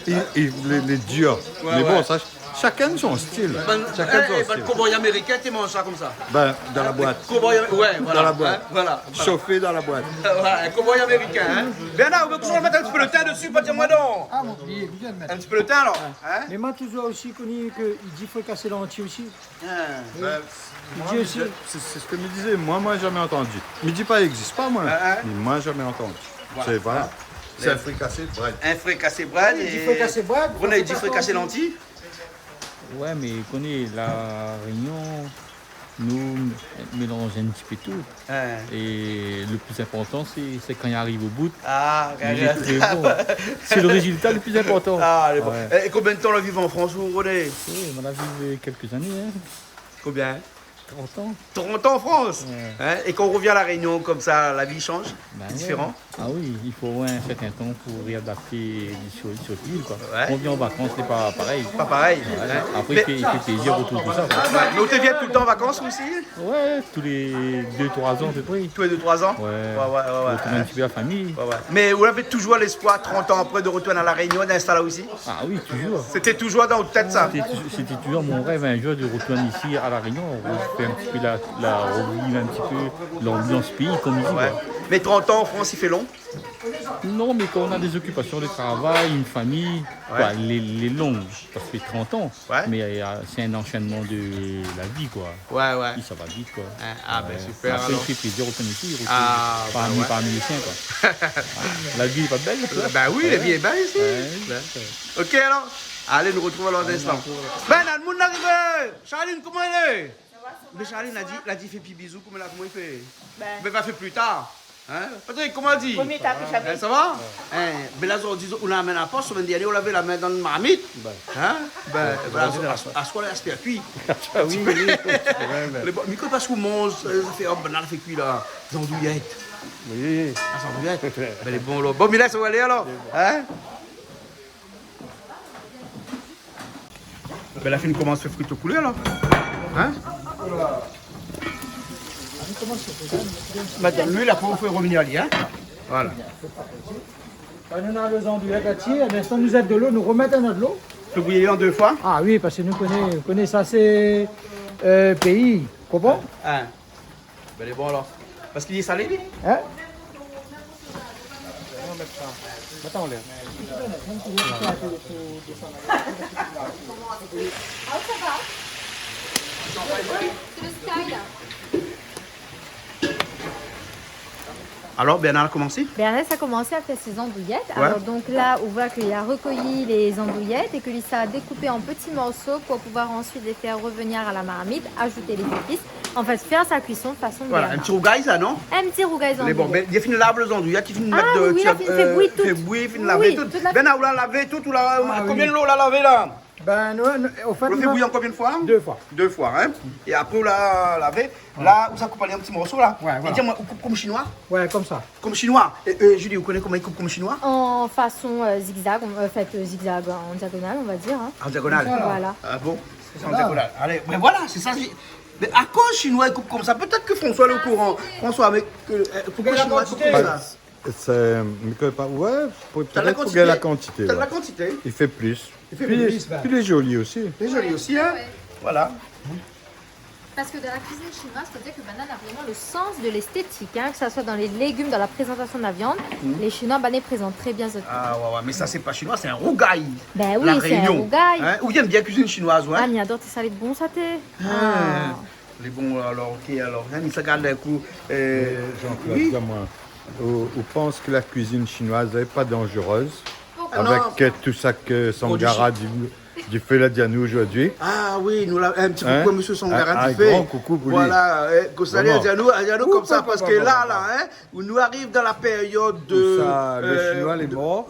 I, i, lé, lé dir. Ouais, ouais. Mé bon, sa, shakinn son stil. Shakinn son stil. Bin, eh, bin, kowboy amérikin, té i manz sa konmsa. Bin, dan la boit. Kowboy, ouais, voilà. Dan la boit. Hein, voilà. Shofé dan la boit. Ouais, kowboy amérikin, hein. Bernard, ou vé touzour mèt in ti pé lo tin dési, pa dir moin non. Ah, mon dié, bien mèt. In ti pé lo tin, alor, hein. Mé moin touzour osi koni ke i di frikasé lanti osi. Ah. Bin, moin, sé, sé sak mi dizé. Moin, moin, zamé antann. Mi di pa i égzis pa, moin. Ah, ah. Mé moin, zamé antann. Voilà. Sé, voilà. Sé in frikasé brèd. In frikasé brèd. Oui, i di frikasé brèd, ou la di frikasé lanti. Ouais, mé koné, La Rényon, nou mélanz in ti pé tout. Ah. É lo pli inportan, sé, sé kan i ariv o bout, ah, mé lé tré bon. Sé lo rézilta lo pli inportan. Ah, lé bon. Ouais. É, é konbien d'tan ou la viv an Frans, ou, René ? Oui, moin la viv kèlk zané, hein. Konbien ? Trant an. Trant an an Frans. Ouais. Hein ? É kan ou rovien La Rényon konmsa, la vi i sanz ? Bin ouais. Diféran ? Ah oui, i fo in sèrtin tan pou réadapté sur, sur l'il, koi. Ouais. Kan ou vien an vakans, sé pa parèy. Pa parèy, hein. Ouais. Apré, i fé, i fé plézir rotrouv tousa, koi. Ouais. Mé ou té i vien toultan an vakans osi ? Ouais, tou lé dé, troi zan a pé pré. Tou lé dé, troi zan ? Ouais. Ouais, ouais, ouais, ouais. Rotrouv in ti pé la fami. Ouais, ouais. Mé ou lavé touzour léspoir, trant an apré, de rotourn a La Rényon, d'install aou isi ? Ah oui, touzour. Sété touzour dan out tèt, sa ? Sété tou-, sété touzour mon rèv, in zour, de rotourn isi a La Rényon, rofé in ti pé la, la, roviv in ti pé lanbians péi, konm i di, koi. Ouais. Mé trant an an Frans, i fé lon ? Non, mé kan ou na dé zokipasion, de travay, in fami, koi, lé, lé lon, sa fé trant an. Ouais. Mé, euh, sé in anshènman de la vi, koi. Ouais, ouais. Pi sa va vit, koi. Ah, ah, bin, super, alor. Apré, i fé plézir, ou koné, isi, i rotrouv parmi, parmi lé sien, koi. Ah, la vi lé pa bèl, koi. Bin oui, la vi lé bèl isi. Ouais. Bin, OK, alor. Alé, nou rotrouv alor dan in instan. Bin, la, lo moun la arivé. Charline, koman i lé ? Sa va, sa va. Mé Charline la di, la di, fé pi bizou, koman la, koman i fé ? Bin. Mé va fé pli tar. Hein ? Patrick, koman i di ? Promié étap, Charline. Hein, sa va ? Hein, bin la, zordi, ou la amenn la pos, la semèn dernièr, ou lavé la min dan lo marmit. Bin. Hein ? Bin, voilà, zordi, a, a, aswar la, la kui. Ah oui, oui, oui. Lé bon, mé koman i pass, ou manz, euh, sa fé, oh, bin, la fé kui, la. Zandouyèt. Oui, oui. Ah, zandouyèt. Bin, lé bon, la. Bon, mé la, sa va alé, alor. Lé bon. Hein ? Bin, la fine komans fé frit o koulèr, la. Hein ? Mèt dan luil, apré, ou fé rovnir ali, hein ? Voilà. Kan nou na lo zandouyèt la tir, ébin, sa nou zèt dolo, nou romèt in not dolo. Fé bouyir an dé foi ? Ah oui, parske nou koné, nou koné sa, sé, euh, péi. Konpran ? Hein. Bin, lé bon, alor. Parske li lé salé, li ? Hein ? Mèt sa. Mèt anlèr. Alor, Bernard la komansé ? Bernard la komansé a fé sé zandouyèt. Ouais. Alor, donk la, ou voi ke li la rekoyi lé zandouyèt é ke li sa dékoupé an pti morso pou pouvoir ansuit lé fé revenir a la marmit, azout lé zépis. An fèt, fé sa kuison fason Bernard. Voilà, in ti rougay, sa, non ? In ti rougay zandouyèt. Lé bon, bin, li la fine lav lo zandouyèt, li la fine mèt, ah oui, oui, la fine fé bouyir tout. Fé bouyir, fine lavé tout. Tout la fine. Bernard, ou la lavé tout, ou la, ah oui, konbien dolo ou la lavé, la ? Bin, nou, nou, an fèt, ou la fé bouyir an konbien d'foi ? Dé foi. Dé foi, hein ? É apré, ou la lavé. Ouais. La, ou sa koup ali an ti morso, la. Ouais, voilà. É di amoin, ou koup konm shinoi ? Ouais, konmsa. Konm shinoi. É, euh, Julie, ou koné koman i koup konm shinoi ? An fason, euh, zigzag, an fèt, euh, zigzag an diagonal, on va dire, hein. An diagonal. Voilà. Ah bon ? Sé sa. An diagonal. Alé, bin voilà, sé sa, sé, mé akoz shinoi i koup konmsa ? Pétèt ke François lé o kouran. François, mé ke, euh, poukosa shinoi i koup konmsa ? Sé, mi koné pa, ouais, pou, pétèt pou gingn la kantité, ouais. Tèl la kantité. I fé plis. I fé plis, bin. Pi lé zoli osi. Lé zoli osi, hein. Voilà. Parske dan la kuizine shinoiz, fo dir ke banna na vréman lo sans de léstétik, hein, ke sa soi dan lé légim, dan la prézantasion de la viann, lé Shinoi, banna i prézant tré bien zot. Ah ouais, ouais, mé sa, sé pa shinoi, sé in rougay. Bin oui, sé in rougay. La Rényon. Hein ? Ou yèm bien kuizine shinoiz, ouais ? Ah, mi ador, té sa lé bon, sa, té. Ah. Lé bon, alor, OK, alor. Hein, mi sa gard in kou, euh, Jean-Claude, oui. Di amoin, Ou, ou pans ke la kuizine shinoiz lé pa danzérez? Pourkoi? Avèk, euh, tout sak Sangara Difé la di anou zordi. Ah oui, nou la, in ti koukou à Monsieur Sangara Difé. In gran koukou pou li. Voilà, eh, konmsa li di anou, li di anou konmsa, parske la, la, hein, nou ariv dan la périod de, euh, le Chinois lé mor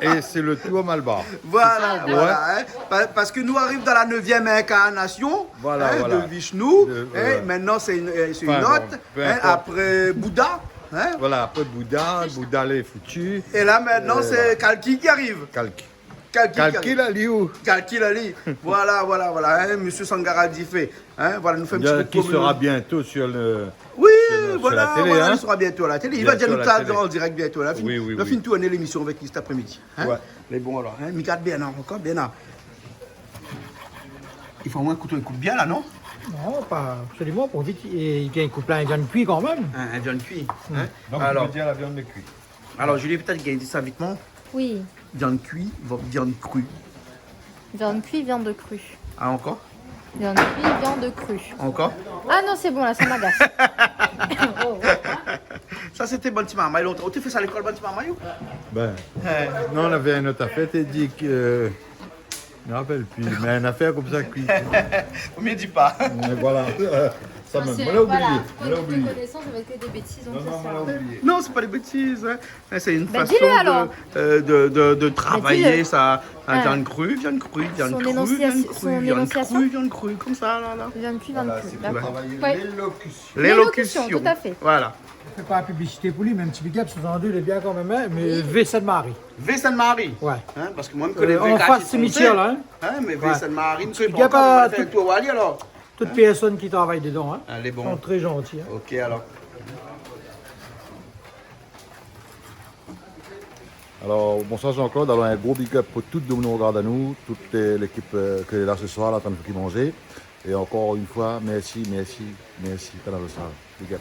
é sé le tour Malbar. Voilà, voilà, hein. Pa-, parske nou ariv dan la neuvième incarnation, hein, de Vishnu, hein, maintenant c'est une, euh, c'est une autre, hein, après Bouddha, hein. Voilà, après Bouddha, Bouddha lé foutu. Et là maintenant c'est Kalki qui arrive. Kalki. Kalki, Kalki. Kalki la li ou? Kalki la li. Voilà, voilà, voilà, hein, Monsieur Sangara Difé, hein, voilà, nou fé in ti koukou. Qui sera bientôt sur le, sur la télé, hein. Oui, voilà, li sera bientôt à la télé. Li va di anou sa an dirèk bientôt la. Oui, oui, oui. Nou la fine tourn lémisyon avèk li cet après-midi, hein. Ouais. Mé bon alor, hein, mi gard bien la, ankor bien la. I fo omoin kouto i koup bien la, non? Non, pa absoliman, pou vit, é li gingn koup la in viann kui kan mèm. In, in viann kui, hein. Donk ou vé dir la viann lé kui. Alor, Julie, pétèt gingn di sa vitman. Oui. Viann kui, viann kri. Viann kui, viann kri. Ah, ankor? Viann kui, viann kri. Ankor? Ah non, sé bon la, sa i agas. Oh, oh, hein. Sa sété bann ti marmay lontan. Ou té fé sa lékol, bann ti marmay ou? Ben, non, navé in ot afèr, té di ke, mi rapèl pi, mé in afèr konmsa kui. Vo mié di pa. Mé voilà. Sa mèm, moin la oublié. Moin la oublié. Konesans avèk ke dé bétiz, donk sa sèr a rien. Non, non, moin la oublié. Non, sé pa dé bétiz, hein. Hein, sé in fason de, euh, de, de, de travay sa. Hein, viann kri, viann kri, viann kri, viann kri, viann kri, konmsa la, la. Viann kui, viann kri, dakor. Voilà, sé pou travay lélokisyon. Lélokisyon, tout à fait. Voilà. Mi fé pa piblisité pou li, mé in ti big up, sou zandu, lé bien kan mèm, hein, mé Vé Sainte-Marie. Vé Sainte-Marie. Ouais. Hein, parske moin mi koné an fas simitièr la, hein. Hein, mé Vé Sainte-Marie, mi koné pa ankor, nou va fé in tour ali alor. Tout pèrsone ki travay dedan, hein. Lé bon. Lé tré zanti, hein. Ok, alor. Alor, bonsoir Jean-Claude. Alor, in gro big up pou tout domoun i rogard anou, tout, euh, lékip, euh, ke lé la se soir, la, an trin de fé manzé. É ankor in foi, mèrsi, mèrsi, mèrsi, Kanal Austral. Big up.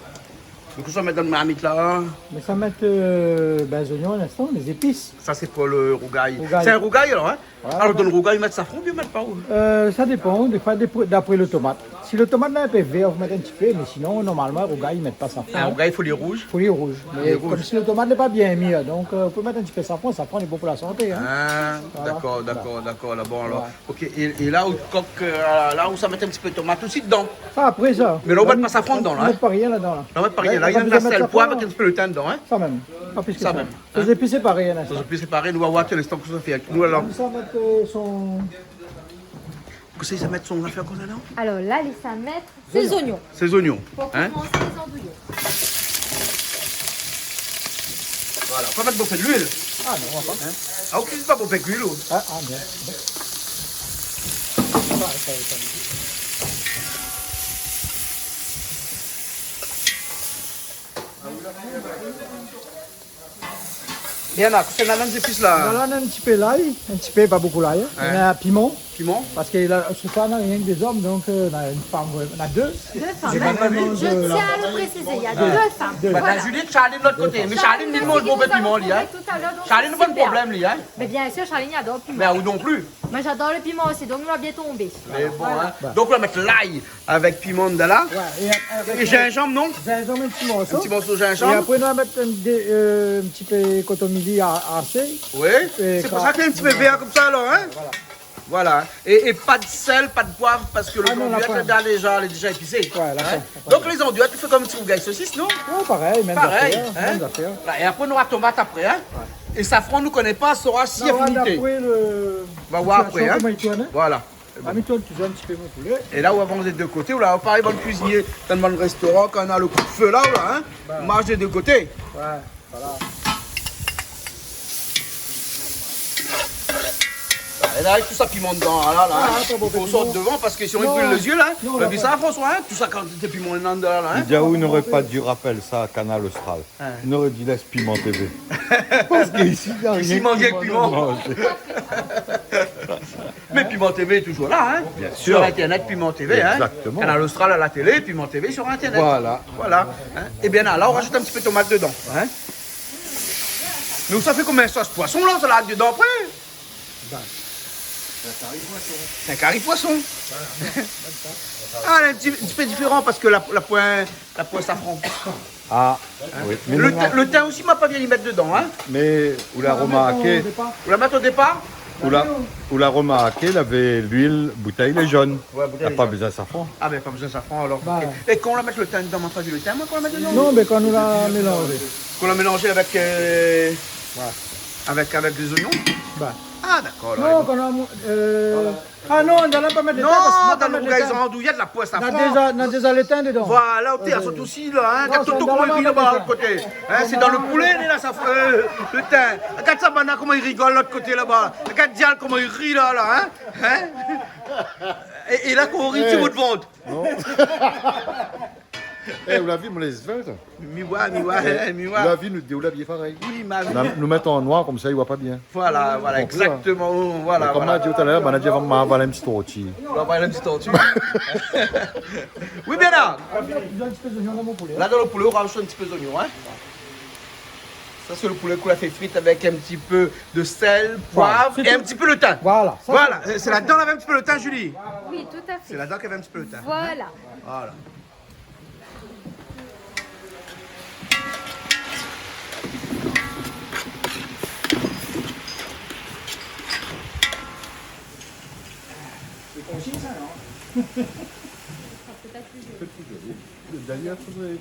Donk, kosa ou mèt dan marmit la? Mé sa mèt, euh, ben, zoignon, in instan, lé zépis. Sa sé pou le rougay. Rougay. Sé in rougay alor, hein? Voilà. Alor, dan le rougay, i mèt safran oubien i mèt pa ou? Euh, sa dépan, défoi, dé-, d'apré le tomat. Si le tomat lé in pé vèr, ou mèt in ti pé, mé sinon, normalman, rougay, i mèt pa safran. Ah, rougay, fo li rouz? Fo li rouz. Mé konm si le tomat lé pa bien mir, donk, euh, ou pé mèt in ti pé safran, safran lé bon pou la santé, hein. Ah, dakor, dakor, dakor, la, bon, alor. Ouais. Ok, é, é la ou kok, euh, la ou sa mèt in ti pé tomat osi dedan. Sa apré sa. Mé la ou mèt pa safran dedan la, hein? Ou mèt pa rien ladan la. La ou mèt pa rien. La, la, ou la pa bezoin mèt safran. La, i mèt sèl, poiv avèk in ti pé le tin dedan, hein? Sa mèm. Sa mèm. Sa mèm, hein? Lé zépis sé parèy, hein, sa. Lé zépis sé parèy, nou va oir a linstan kosa sa fé avèk nou alor. Sa mèt, euh, son... Kosa sa mèt son afèr konmsa, non? Alor la, li sa mèt sé zoignon. Sé zoignon, hein? Pou komansé lé zandouyon. Voilà, pa mèt bonpé de luil. Ah non, pa. Hein? Ah, ok, sé pa bonpé de luil, oh. Ah, ah, bien. Sa, sa, sa. Bien, la, kosa néna dan zépis la? Voilà, néna in ti pé lay, in ti pé, pa bokou lay, hein. Ouais. Néna piman. Piman. Parske la, se soir, néna rienk dé zom, donk, euh, néna in fanm, euh, néna dé. Dé fanm, hein. Dé fanm, euh, la. Je tiens à le préciser, il y a deux femmes. Dé. Voilà. Bah, t'as Julie, Charline de l'autre côté. Mé Charline, li manz pa bonpé piman, li, hein. Charline, nou néna pa de problèm, li, hein. Mé bien sir, Charline i ador piman. Mé ou non pli. Moin, j'adore le piment aussi, donk nou va bien tonbé. Mé bon, hein. Voilà. Donk, nou va mèt lay avèk piman dedan la. Ouais, é avèk, euh, zinzanm, non? Zinzanm, in ti morso. In ti morso zinzanm. É apré, nou va mèt in, dé, euh, in ti pé kotomili a-, asé. Oui. É sé pou sa k'lé in ti pé vèr konmsa, alor, hein? Voilà. Voilà. É, é pa de sèl, pa de poiv, parske le zanduèt, la, la, déza, lé déza épisé. Ah non, la pa. Ouais, la pa. Donk, lé zanduèt, ou fé konm in ti rougay sosis, non? Ouais, parèy, mèm zafèr, hein? Mèm zafèr. Voilà, é apré, nou nora tomat apré, hein? Ouais. É safran, nou koné pa, sora si affinité. Non, ouais, d'apré le... Nou va oir apré, hein? Sitiasion, koman i tourn, hein? Voilà. Ah, mi tourn touzour in ti pé mon poulé. É la, ou avans dé dé koté, ou la, parèy bann kuizinié dan bann réstoran, kan néna le kou de fé la, ou la, hein, ou marsh dé dé koté. Ouais, voilà. Ah, é la, avèk tout sa piman dedan, la, la, hein, i fo sort devan, parske sinon i bril lé zié, la. Non, non, la pa. Ou la vi sa, François, hein, tout sa kantité piman dedan, la, hein. Li di aou, ou noré pa di rapèl sa, Kanal Austral. Hein. Ou noré di lès Piment TV. Parske isi, na rien ke piman. Isi, i manz piman. Mé Piment TV lé touzour la, hein. Bien sûr. Sur Internet, Piment TV, hein. Exactement. Kanal Austral à la télé, Piment TV sur Internet. Voilà. Voilà. Hein. É bien la, la, ou razout in ti pé tomat dedan, hein. Mé ou sa fé konm in sos poison la, sa la dedan apré. Bin. C'est un cari poisson. Ah, un petit, un petit peu différent parce que la, la pointe, la pointe safran. Ah, oui. Mé le tin, le tin osi, ma pa bien i mèt dedan, hein. Mé ou la remarké, ou la mèt o dépar ? Ou la, ou la remarké, lavé luil boutèy lé jone. Ouais, boutèy lé jone. La pa bezoin safran. Ah, ben, pa bezoin safran, alor. Voilà. OK. É kan ou la mèt le tin dedan, ma pa vi le tin, moin, kan ou la mèt dedan. Non, mé kan nou la mélanzé. Kan ou la mélanzé avèk, euh, avèk, avèk lé zoignon ? Bah. Ah, dakor, alor. Non, kan nou la, euh, Ah non, nou la pa mèt le tin, parske nou la pa mèt le tin. Non, dan le rougay zandouy, la poin safran. Na déza, na déza le tin dedan. Voilà, OK, sa sort osi la, hein. Gard Toto koman i ri laba, lot koté. Hein, sé dan le poulé, la, sa, euh, le tin. Gard Sabana koman i rigol lot koté laba. Gard Dial koman i ri la, la, hein. Hein ? É, é la, kan ou ri, ti bout vant. Non. Eh, ou la vi, mon lé svèlt. Mi voi, mi voi, mi voi. Ou la vi, nou dé, ou la vi parèy. Oui, ma vi. Nou, nou mèt an noir, konmsa, i voi pa bien. Voilà, voilà, konpri, hein ? Exactement, voilà, voilà. É konm ma di talèr, ma di, ma aval in ti torti. Ou aval in ti torti. Oui, bien la. Rajout in ti pé zoignon dan mon poulé. La, dan le poulé, ou rajout in ti pé zoignon, hein. Sa, sé le poulé k'ou la fé frit avèk in ti pé de sèl, poiv é in ti pé le tin. Voilà, sa, voilà. Sé ladan lavé in ti pé le tin, Julie ? Oui, tout à fait. Sé ladan lavé in ti pé le tin, hein ? Voilà. Voilà. C'est concis, ça, non ? Peut-être plus joli. D'ailleurs, faudrait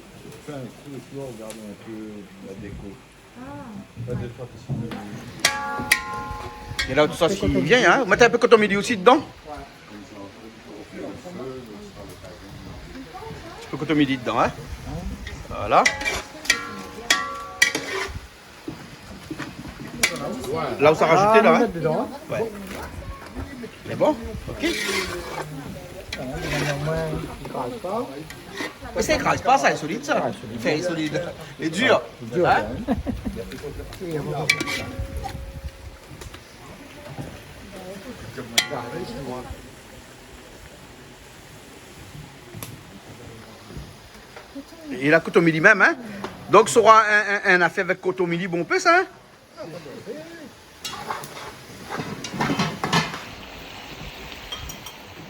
faire un coup et puis on regarde un peu la déco. É la, tout sa, si bien, hein. Ou mèt in pé koton mili osi dedan. In pé koton mili dedan, hein. Voilà. La, ou sa rajout la, hein. Ah, nou mèt dedan, hein. Ouais. Lé bon, OK. Mé sa i kraz pa, sa lé solid, sa. Ah, solid. Fèy solid. Lé dir. Dir, hein ? É la, koton mili mèm, hein. Donk, sora in, in, in afèr avèk koton mili, bonpé sa, hein.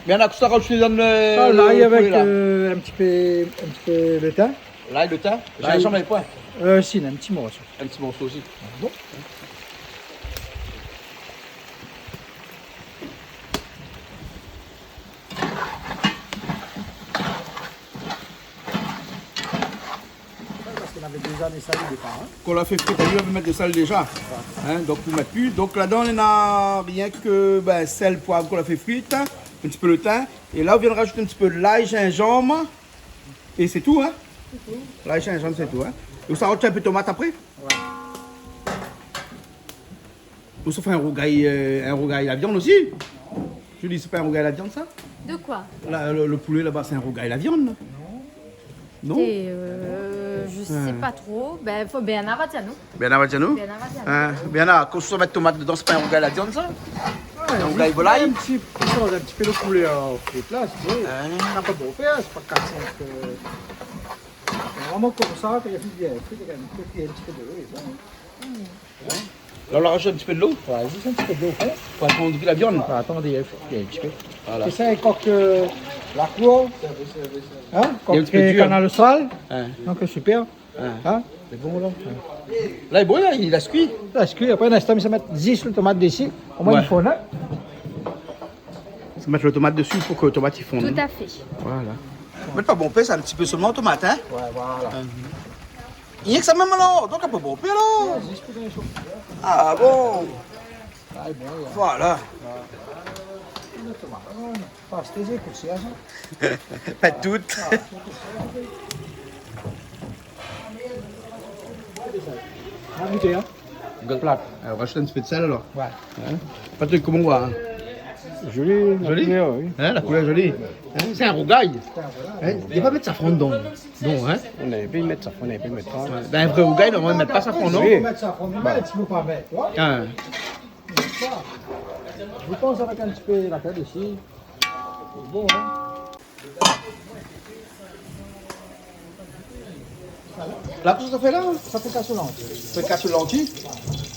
Bien, la, sa rajout dan le, ah, le lay avèk, poulé la. Euh, in ti pé, in ti pé le tin. Lay, le tin. Lay. Zinzanm, poin. Euh, si, in ti morso. In ti morso osi. Bon. Parske nou lavé déza mèt sèl o dépar, hein. Kan ou la fé frit ali, ou lavé mèt de sèl déza. Ouais. Hein, donk ou mèt pi. Donk ladan, néna rienk, ben, sèl, poiv kan ou la fé frit, in ti pé le tin. É la, ou vien rajout in ti pé de lay, zinzanm. É sé tou, hein. Sé tou. Lay, zinzanm, sé tou, hein. É ou sa rajout in pé tomat apré. Ouais. Ou sa fé in rougay, euh, in rougay la viann osi. Julie, sé pa in rougay la viann, sa ? De koi ? La, le, le poulé laba, sé in rougay la viann, la ? Non. Non ? Té, euh, mi koné pa tro. Ben, fo Bernard va dir anou. Bernard va dir anou ? Bernard va dir anou. Hein, Bernard, kan ou sa mèt tomat dedan, sé pa in rougay la viann, sa ? Ouais, in rougay volay. Zis in ti, i sanz in ti pé le koulèr an fèt la, sé vré. Hein ? Na pa bonpé, sé pa kat sink, euh, vréman konmsa, kan i fé bien fri, i mèt in ti pé de lo, é sa, hein. La, ou la rajout in ti pé de lo. Ouais, zis in ti pé de lo, hein. Pou atandri la viann. Pou atandri, euh, in ti pé. Voilà. Sé sa, in kok, euh, la kour. Hein ? Kok, euh, Kanal Austral. Hein. Donk, euh, super. Hein. Hein ? Lé bon, la. La, lé bon, la, li la kui. Li la kui. Apré, in instan, mi sa mèt zis le tomat dési. Omoin, ouais, i fon, hein. Sa mèt le tomat dési pou ke le tomat i fonn. Tout à fait. Voilà. Mèt pa bonpé, sé in ti pé solman tomat, hein ? Ouais, voilà. Rienk sa mèm alor, donk la pa bonpé alor. Ah bon ? Ah, lé bon, ouais. Voilà. Le tomat, ouais. Pa tout. Ah, gout, hein. Plat. Euh, ou rajout in ti pé de sèl alor. Ouais. Hein ? Patrick, koman ou voi, hein ? Zoli, la koulèr, oui. Hein, la koulèr zoli. Hein, sé in rougay. Hein, i va mèt safran dedan. Non, hein ? Nou la pi mèt safran, nou la pi mèt pa. Ben, in vré rougay, non, i mèt pa safran, non ? Oui. Mèt safran, mèt, ou pé pa mèt, ouais. Hein. Mi pans avèk in ti pé la kèl isi. Bon, hein. La, kosa ou fé la ? Sa fé frikas lanti.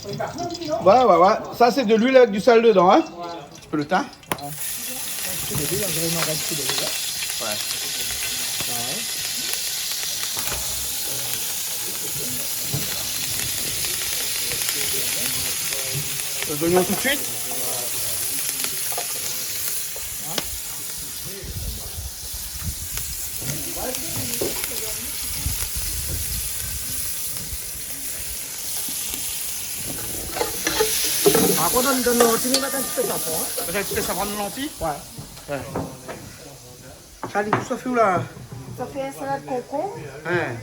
Frikas lanti ? Ouais, ouais, ouais. Sa, sé de luil avèk du sèl dedan, hein ? Le tin ? Ouais. Ouais. Lé zoignon tout de suit ? Par kont, dann, dann lanti, nou mèt in ti pé safran, in. Mèt in ti pé safran dann lanti ? Ouais. Ouais. Charline, kosa ou fé la ? Sa fé in salad konkonm. Hein.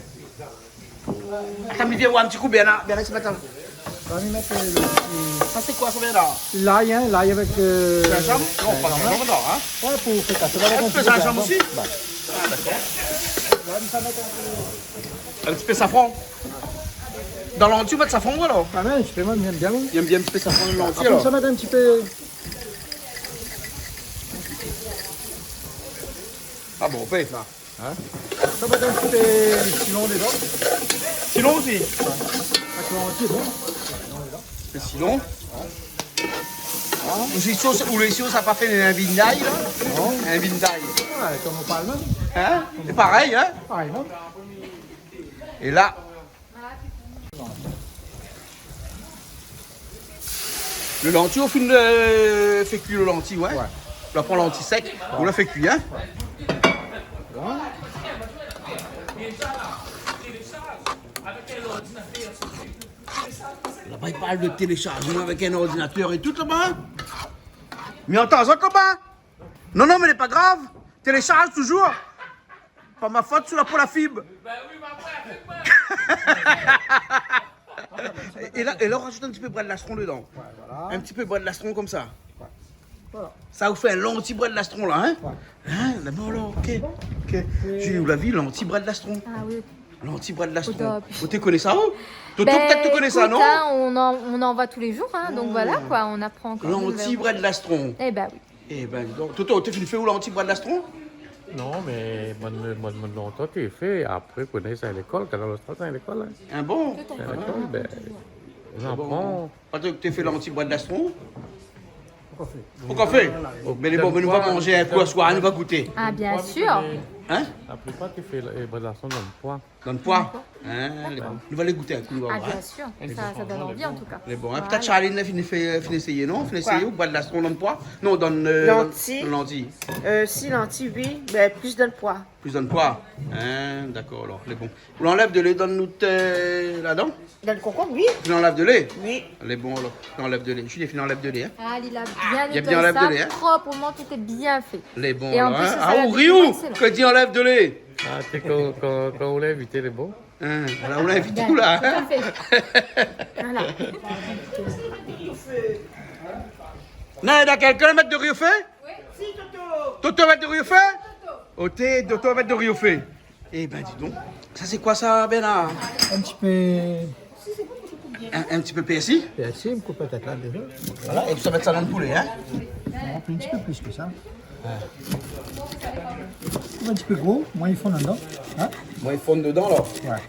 Atann, mi vien oir in ti kou, Bernard. Bernard, sé pa ta. Sa, mi mèt, euh, le, le... Sa, sé koi sa, Bernard ? Lay, hein, lay avèk, euh, zinzanm ? Non, pa zinzanm, non, hein. Ouais, pou fé kasé. In ti pé zinzanm osi ? Bah. Ah, dakor. La, mi sa mèt in pé. In ti pé safran. Dann lanti, ou mèt safran, ou, alor ? Ah, mé in ti pé, moin, mi èm bien, moin. Ou èm bien in ti pé safran dann lanti, alor ? Apré, mi sa mèt in ti pé. Ah bon, ou fé sa. Hein ? Sa va mèt in ti pé silon dedan. Silon osi ? Ouais. Atann, sé bon. Silon. Ou lé sir, ou lé sir, sa pa fé in vinday, la ? Non. In vinday. Ouais, konm ou parl mèm. Hein ? Sé parèy, hein ? Parèy, non ? É la, le lanti, ou fine, euh, fé kui le lanti, ouais. Ouais. Ou la pran lanti sèk, ouais, ou la fé kui, hein. Ouais. Laba, i parl de téléchargement avèk in ordinatèr é tout laba. Mi antann azot laba. Non, non, mé lé pa grav. Télécharge toujours. Pa ma fot si la pran la fib. É, é la, é la, ou rajout in ti pé brèd lastron dedan. Ouais, voilà. In ti pé brèd lastron konmsa. Ouais. Voilà. Sa, ou fé in lanti brèd lastron, la, hein ? Ouais. Hein, d'abor, la, ok. Ok. Oui. Julie, ou la vi, lanti brèd lastron. Ah oui. Lanti brèd lastron. Au top. Ou té koné sa, ou ? Toto, pétèt, té koné sa, non ? Ben, écoute, hein, on en, on en voit tous les jours, hein, donc voilà, quoi, on apprend quand même. Lanti brèd lastron. Eh ben oui. Eh ben, di don, Toto, ou té fine fé ou lanti brèd lastron ? Non, mé moin, moin, moin, lontan té fé, apré, koné sa lékol, Kanal Austral, sa lékol, hein. Ah bon ? Sa lékol, ben, ou aprann. Ah bon. Patrick, té fé lanti brèd lastron ? Poukoi fé ? Poukoi fé ? Mé lé bon, mé nou va manzé in kou aswar, nou va gouté. Ah, bien sûr. Hein ? La plipar té fé, euh, brèd lastron dann poi. Dann poi. Hein, lé bon. Nou va alé gouté in kou, nou va oir, hein. Ah, bien sûr. Sa, sa donn anvi, an tou ka. Lé bon, hein. Voilà. Pétèt Charline la fine fé, fine éséyé, non ? Fine éséyé, ou brèd lastron dann poi ? Non, dann, euh, dann lanti. Lanti. Euh, si, lanti, oui. Ben, plis dann poi. Plis dann poi. Hein, dakor, alor. Lé bon. Ou anlèv de lé dann nout, euh, ladan ? Dann konkonm, oui. Ou anlèv de lé ? Oui. Lé bon, alor. Ou anlèv de lé. Julie, ou anlèv de lé, hein ? Ah, li la bien nétoy sa, proprement, tout est bien fait. Lé bon, alor, hein. Et en plus, le salade de piment, excellent. Ah, ou ri, ou ? Ke di anlèv de lé ? Ah, sé kan, kan, kan ou lé invité, lé bon. Hein, voilà, ou lé invité, ou la, hein ? Tout à fait. Voilà. Non, na kèlkin i mèt do ri o fé ? Oui. Toto i mèt do ri o fé ? Oté, Toto i mèt do ri o fé. Eh ben, di don. Sa, sé koi sa, Bernard ? In ti pé In, in ti pé pèrsi. Pèrsi, mi koup la tèt la déza. Voilà, é ou sa mèt sa dann poulé, hein ? Non, in ti pé plis ke sa. Ouais. In ti pé gro, moin i fonn dedan. Hein ? Moin i fonn dedan, la. Ouais.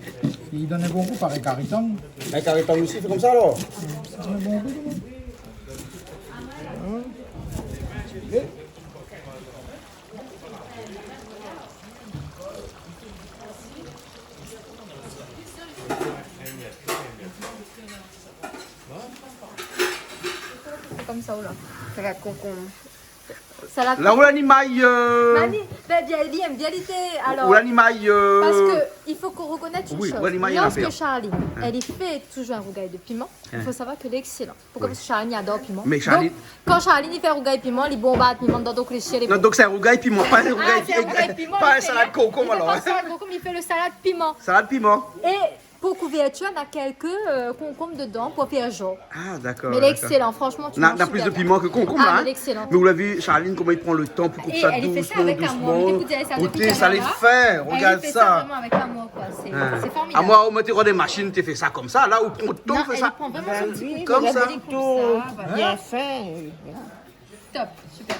I donn in bon gou, parèy kari tang. In kari tang osi, i fé konmsa, la. I donn in bon gou, dedan. Hein ? Sé konmsa, ou la. Salad konkonm. Salad konkonm. La ou la ni may, euh, Mani, ben, bien, bien, bien, bien, alor. Ou la ni may, euh, parce que il faut qu'on reconnaisse une chose. Oui, ou la ni may, lorsque Charline, hein, elle y fait toujours un rougail de piment, il faut savoir qu'elle est excellente. Pourquoi ? Oui. Parce que Charline ador piman. Mé Charline... Donc, kan Charline i fé rougay piman, li bonbard piman dedan, donk lé shien lé... Non, donk sé in rougay piman, pa in rougay... Ah, sé in rougay piman, pa in salad konkonm, alor, hein. Li fé pa salad konkonm, li fé le salad piman. Salad piman. Et pour couverture, on a quelques, euh, concombres dedans pour faire genre. Ah, dakor, dakor. Mais elle est excellente, franchement, tu manges super bien. Na, na plis de piman ke konkonm, la, hein. Ah, mais elle est excellente. Mé ou la vi, Charline, koman i pran le tan pou koup sa dousman, dousman. Et elle fait ça avec amour. Écoute, elle, ça, depuis tout à l'heure, là, elle fait ça vraiment avec amour, quoi. Oté, sa lé fin, regard sa. Hein. C'est, c'est formidable. Amoin, ou té rod in mashine, té fé sa konmsa, la, ou pran le tan, ou fé sa. Non, elle prend vraiment son petit couteau. Konmsa. Bien fin, euh, voilà. Top, super.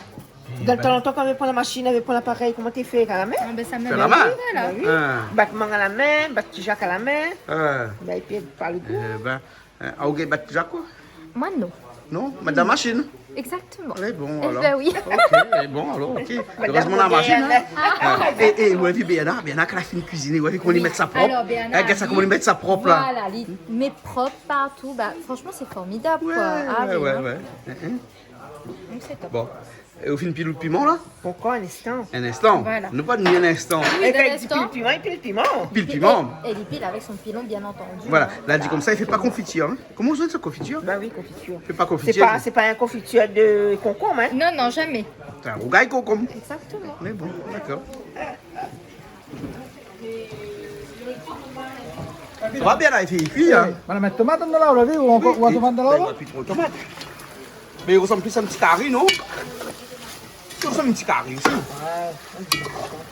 Dan tan lontan, kan navé pa la mashine, navé pa laparèy, koman té fé, a la min ? Ah, ben, sa... Fé a la min. Voilà. Ben oui. Ah. Bat mang a la min, bat tizak a la min. Ah. Ben, épi, par le gou. Eh ben, euh, ah, ou gingn bat tizak, koi ? Moin, non. Non, madam machine. Exactement. Lé bon, eh alor. Ben oui. Ok, lé bon, alor, ok. Madam moderne. Erèzman la machine, hein. Ah. É, é, ou la vi Bernard, Bernard, kan la fine kuiziné, ou la vi koman li mèt sa prop. Alors, Bernard, eh, gard sa, li, koman li mèt sa prop, la. Voilà, li mèt prop partou. Bah, franchement, c'est formidable, quoi. Ah, ouais, ouais, ouais. Hein, hein. Donc, c'est top. Bon. É ou fine pil out piman, la ? Ankor in instan. In instan. Voilà. Nou pa ni in instan. Oui, é kan li di pil piman, li pil piman. Pil piman. É, é li pil avèk son pilon, bien entendu. Voilà. La di konmsa, li fé pa konfitir, hein. Koman i di sa, konfitir ? Bah oui, konfitir. Fé pa konfitir. Sé pa, sé pa in konfitir de konkonm, hein. Non, non, jamais. Sé in rougay konkonm. Exactement. Mé bon, dakor. Sa va bien, la, li fé kui, hein. Eh, madam, mèt tomat dann la, ou la vi, ou ankor, oui, ou tomat dann la, ben, la ? Épi tro tomat. Mé i rosanm plis in ti kari, non ? I rosanm in ti kari osi. Ouais.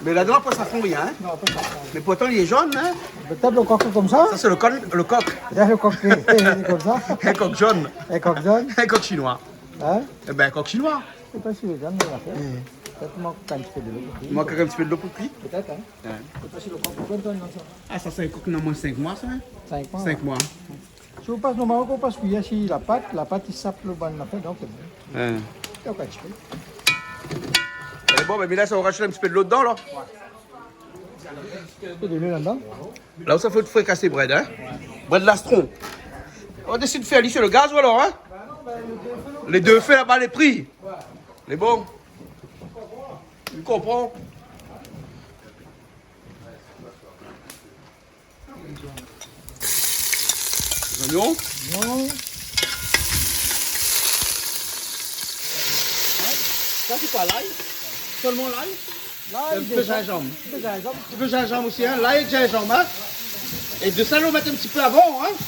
Mé la, dan la, pa sa fon rien, hein ? Non, pa sa fon. Mé pourtan, li lé jone, hein ? Pétèt lo kok lé konmsa. Sa, sé lo kon-, lo kok. Pétèt lo kok lé, lé konmsa. In kok jone. In kok jone. In kok shinoi. Hein ? Eh ben, kok shinoi. Sé pa si lé jone, mé la fé. Eh. Pétèt i mank in ti pé dolo pou kui. I mank in ti pé dolo pou kui. Pétèt, hein. Ouais. Sé pa si lo kok lé konmsa, non, sa. Ah, sa, sé in kok néna moin sink moi, sa, hein ? Sink moi, ouais. Sink moi. Si ou pas, normalman, kan ou pas kui, si la pat, la pat i sap lo bann nafèr, donk, sé bon. Hein. Donk, in ti pé. Alé, bon, ben, la, sa, ou rajout in ti pé dolo dedan, la. In pé dolo ladan. La ou sa fé frikasé brèd, hein. Brèd lastron. Ou désid fé ali si lo gaz, ou alor, hein. Lé dé fé laba, lé pri. Lé bon. Ou konpran. Zoignon. Non. Sa, sé koi, lay ? Solman lay ? Lay, in ti pé zinzanm. In ti pé zinzanm. In ti pé zinzanm osi, hein. Lay èk zinzanm, hein. É de sèl, ou mèt in ti pé avan, hein.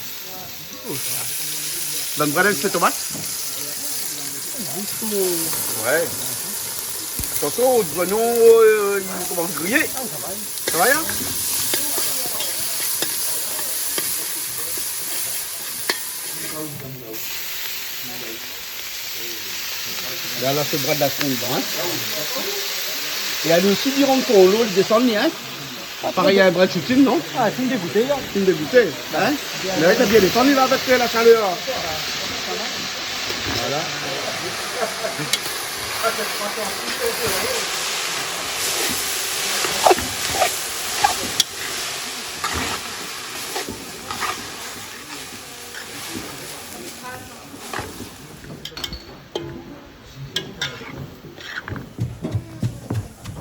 Donn vré in ti pé tomat. Ouais. Atansion, zoignon, euh, i komans griyé. Sa va, hein ? La, la, sé brèd lastron dedan, hein. É ali osi, li rant son lo, li désann, hein. Parèy in brèd shitine, non ? Ah, fine dégouté, la. Fine dégouté, hein. Mé la, sa bien désann, la, avèk, euh, la shalèr, la. Voilà.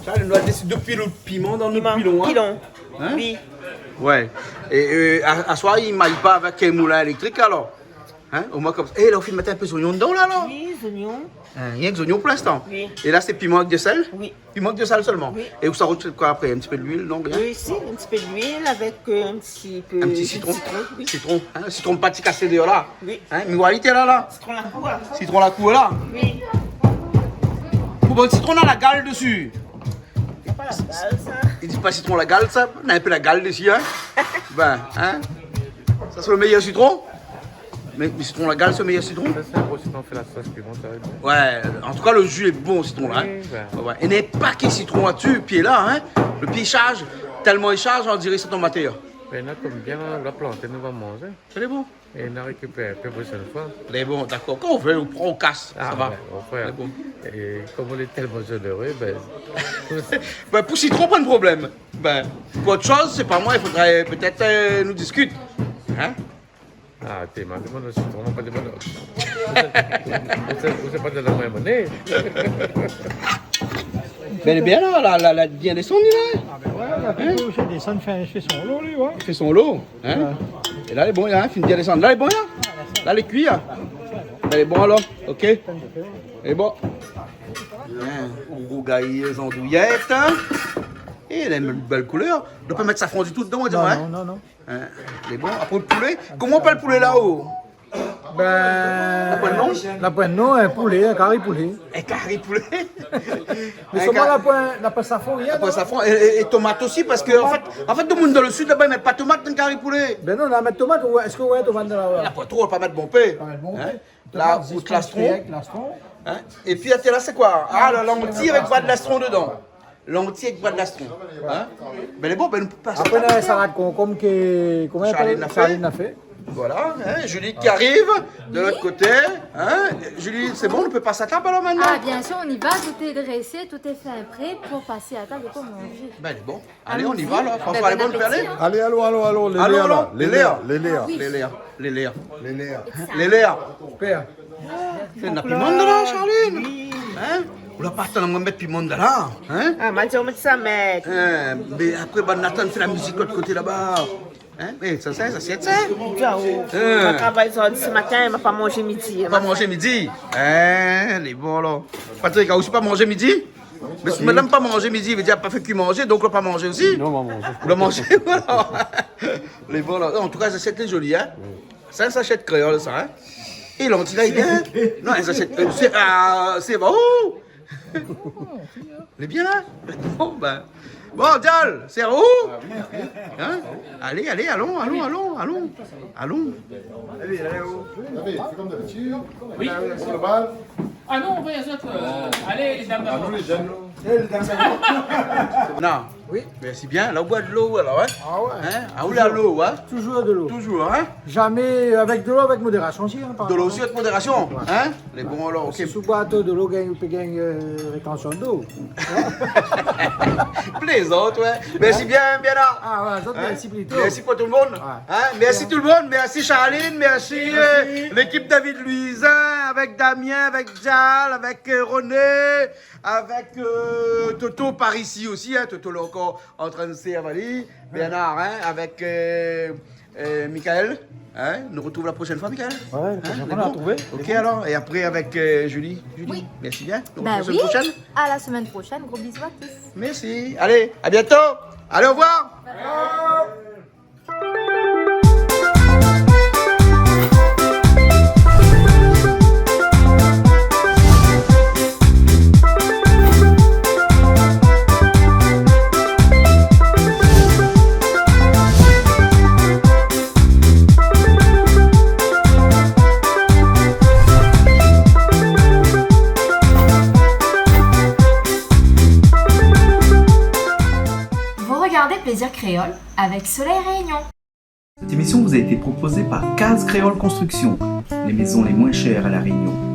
Sa, nou la désid de pil out piman dan nout pilon, hein ? Pilon. Hein ? Oui. Ouais. É, euh, a, aswar, i may pa avèk, euh, moulin éléktrik, alor ? Hein ? Omoin konmsa. É, la, ou fine mèt in pé zoignon dedan, la, alor ? Oui, zoignon. Hein, rienk zoignon pou linstan. Oui. É la, sé piman èk de sèl ? Oui. Piman èk de sèl solman. Oui. É ou sa rajout koi apré ? In ti pé de luil, non, rien ? Oui, si, in ti pé de luil avèk, euh, in ti pé de sitron. In ti sitron, oui. Sitron, hein, sitron pa ti kasé déor la. Oui. Hein, mi oi li té la, la. Sitron la kour, hein. Sitron la kour la. Oui. Bon, sitron na la gal dési. Sé pa la gal, sa. I di pa sitron la gal, sa. Na in pé la gal dési, hein. Ben, hein. Sa sé lo méyèr sitron. Mé, mé sitron la gal, sé lo méyèr sitron. Sa, sé in bon sitron, fé la sos piman, sa va èt bon. Ouais, an tou ka, lo ji lé bon, sitron la, hein. Oui, ben. Ouais, ouais. É na pa ke sitron la dsi, pié la, hein. Lo pié i sharz, tèlman i sharz, on diré sé tomaté, hein. Mé na konm bien, la planté, nou va manzé. Lé bon. É na rékipèr in pé proshèn foi. Lé bon, dakor. Kan ou vé, ou pran, ou kas, sa va. Ah, ben, mon frèr. Lé bon. É konm ou lé tèlman zénéré, ben, ben, pou sitron, pa de problèm. Ben, pou ot shoz, sé pa moin, i fodré pétèt, euh, nou diskit. Hein ? Ah, té, ma demann sitron, ma pa demann. Ou sé, ou sé pa de la mèm ané. Mé lé bien la, la, la, la bien désann la. Ah ben ouais, la, hein ? Plito, sé désann, fé, fé son lo, li, ouais. Fé son lo, hein ? Ouais. É la, lé bon, hein, fine bien désann. La, lé bon, la. La, lé kui, la. Lé bon, alor, ok. Lé bon. Hein, ou rougay zandouyèt, hein. É, la in bèl koulèr. Ou pé pa mèt safran ditou dedan, ou di amoin, hein ? Non, non, non. Hein, lé bon. Apré lo poulé, koman i apèl lo poulé la-o ? Ben, la poin non ? La poin non, in poulé, in kari poulé. In kari poulé. Mé solman la poin, la poin safran, rien, non ? La poin safran é, é, é tomat osi, parske an fèt, an fèt, tout lo moun dan lo sid laba, i mèt pa tomat dan kari poulé. Ben non, la mèt tomat, ou èske ou mèt tomat dan la, la ? La poin tro, pa mèt bonpé. Pa mèt bonpé. Hein ? La, tomat, out lastron. Lastron. Hein ? Épi, atann, la, sé koi ? Ah, la lanti avèk brèd lastron dedan. Lanti èk brèd lastron. Hein ? Ben, lé bon, ben, nou pé pasé. Apré, na salad konkonm ke, koman i apèl ? Charline la fé. Charline la fé. Voilà, hein, Julie qui arrive de l'autre côté, hein. Julie, c'est bon, on peut passer à table alors maintenant ? Ah, bien sûr, on y va, tout est dressé, tout est fait prêt pour passer à table et pour manger. Ben, bon. Allez, on y va, là. François, allez, bon, allez. Allez, allons, allons, allons, les Léa, là. Allons, allons, les Léa, les Léa. Ah oui. Les Léa, les Léa. Les Léa. Père. Néna pimanda la, Charline ? Oui. Hein ? Ou la pa atann amoin mèt pimanda la, hein ? Ah, mal di ou mèt sa, mèt. Hein, mé apré, bann Nathan fé la mizik lot koté laba. Hein ? Mé sa, sa, sa, sé sa. Hein. Ma travay zordi, se matin, ma pa manzé midi. Pa manzé midi ? Hein, lé bon, la. Patrick, ou osi pa manzé midi ? Mé si madam pa manzé midi, i vé dir pa fé kui manzé, donk ou la pa manzé osi ? Non, ma manzé. Ou la manzé, voilà. Lé bon, la. An tou ka, zasièt lé zoli, hein ? Oui. Sa, in zasièt kréol, sa, hein ? É lanti la, lé bien. Non, in zasièt, euh, sé, euh, sé, oh ! Lé bien, hein ? Bon, ben. Bon, Dial, sé où ? Hein ? Allez, allez, allons, allons, allons, allons. Allons. Allez, allez, oh. Allez, c'est comme d'habitude. Oui. Allez, allez, sur le bal. Ah non, on va les autres, euh, allez, les dames d'abord. Ah, nous, les jeunes, nous. Eh, les dames d'abord. Non. Oui. Mé sé bien, la ou boir dolo, alor, hein ? Ah ouais. Hein ? Ah, ou la dolo, hein ? Toujours de l'eau. Toujours, hein ? Jamais, avec de l'eau, avec modération aussi, hein, par contre. Dolo osi avèk modération, hein ? Ouais. Lé bon, alor, ok. Parske si ou boir tro dolo, gingn, ou pé gingn, euh, rétansion dolo. Plézant, ouais. Mèrsi bien, Bernard. Ah ouais, zot, hein ? Mèrsi plito. Mèrsi pou tout le monde. Ouais. Hein ? Mèrsi tout le monde. Mèrsi Charline, mèrsi, euh, l'équipe David Louisin, avèk Damien, avèk Dial, avèk, euh, René, avèk, euh, Toto par isi osi, hein. Toto la ankor antrin de sèrv ali. Bernard, hein, avèk, euh, euh, Michael, hein, nou artrouv la proshèn foi, Michael. Ouais, la proshèn foi, nou artrouv. Hein, lé bon ? Ok, alor, é apré avèk, euh, Julie. Julie, mèrsi bien. Bah oui. Ben oui. Nou artrouv la proshèn. À la semaine prochaine, gros bisous à tous. Mèrsi. Allez, à bientôt. Allez, au revoir. Bye bye. Vous regardez Plaisir Créole avec Soleil Réunion. Cette émission vous a été proposée par Case Créole Construction, les maisons les moins chères à La Réunion.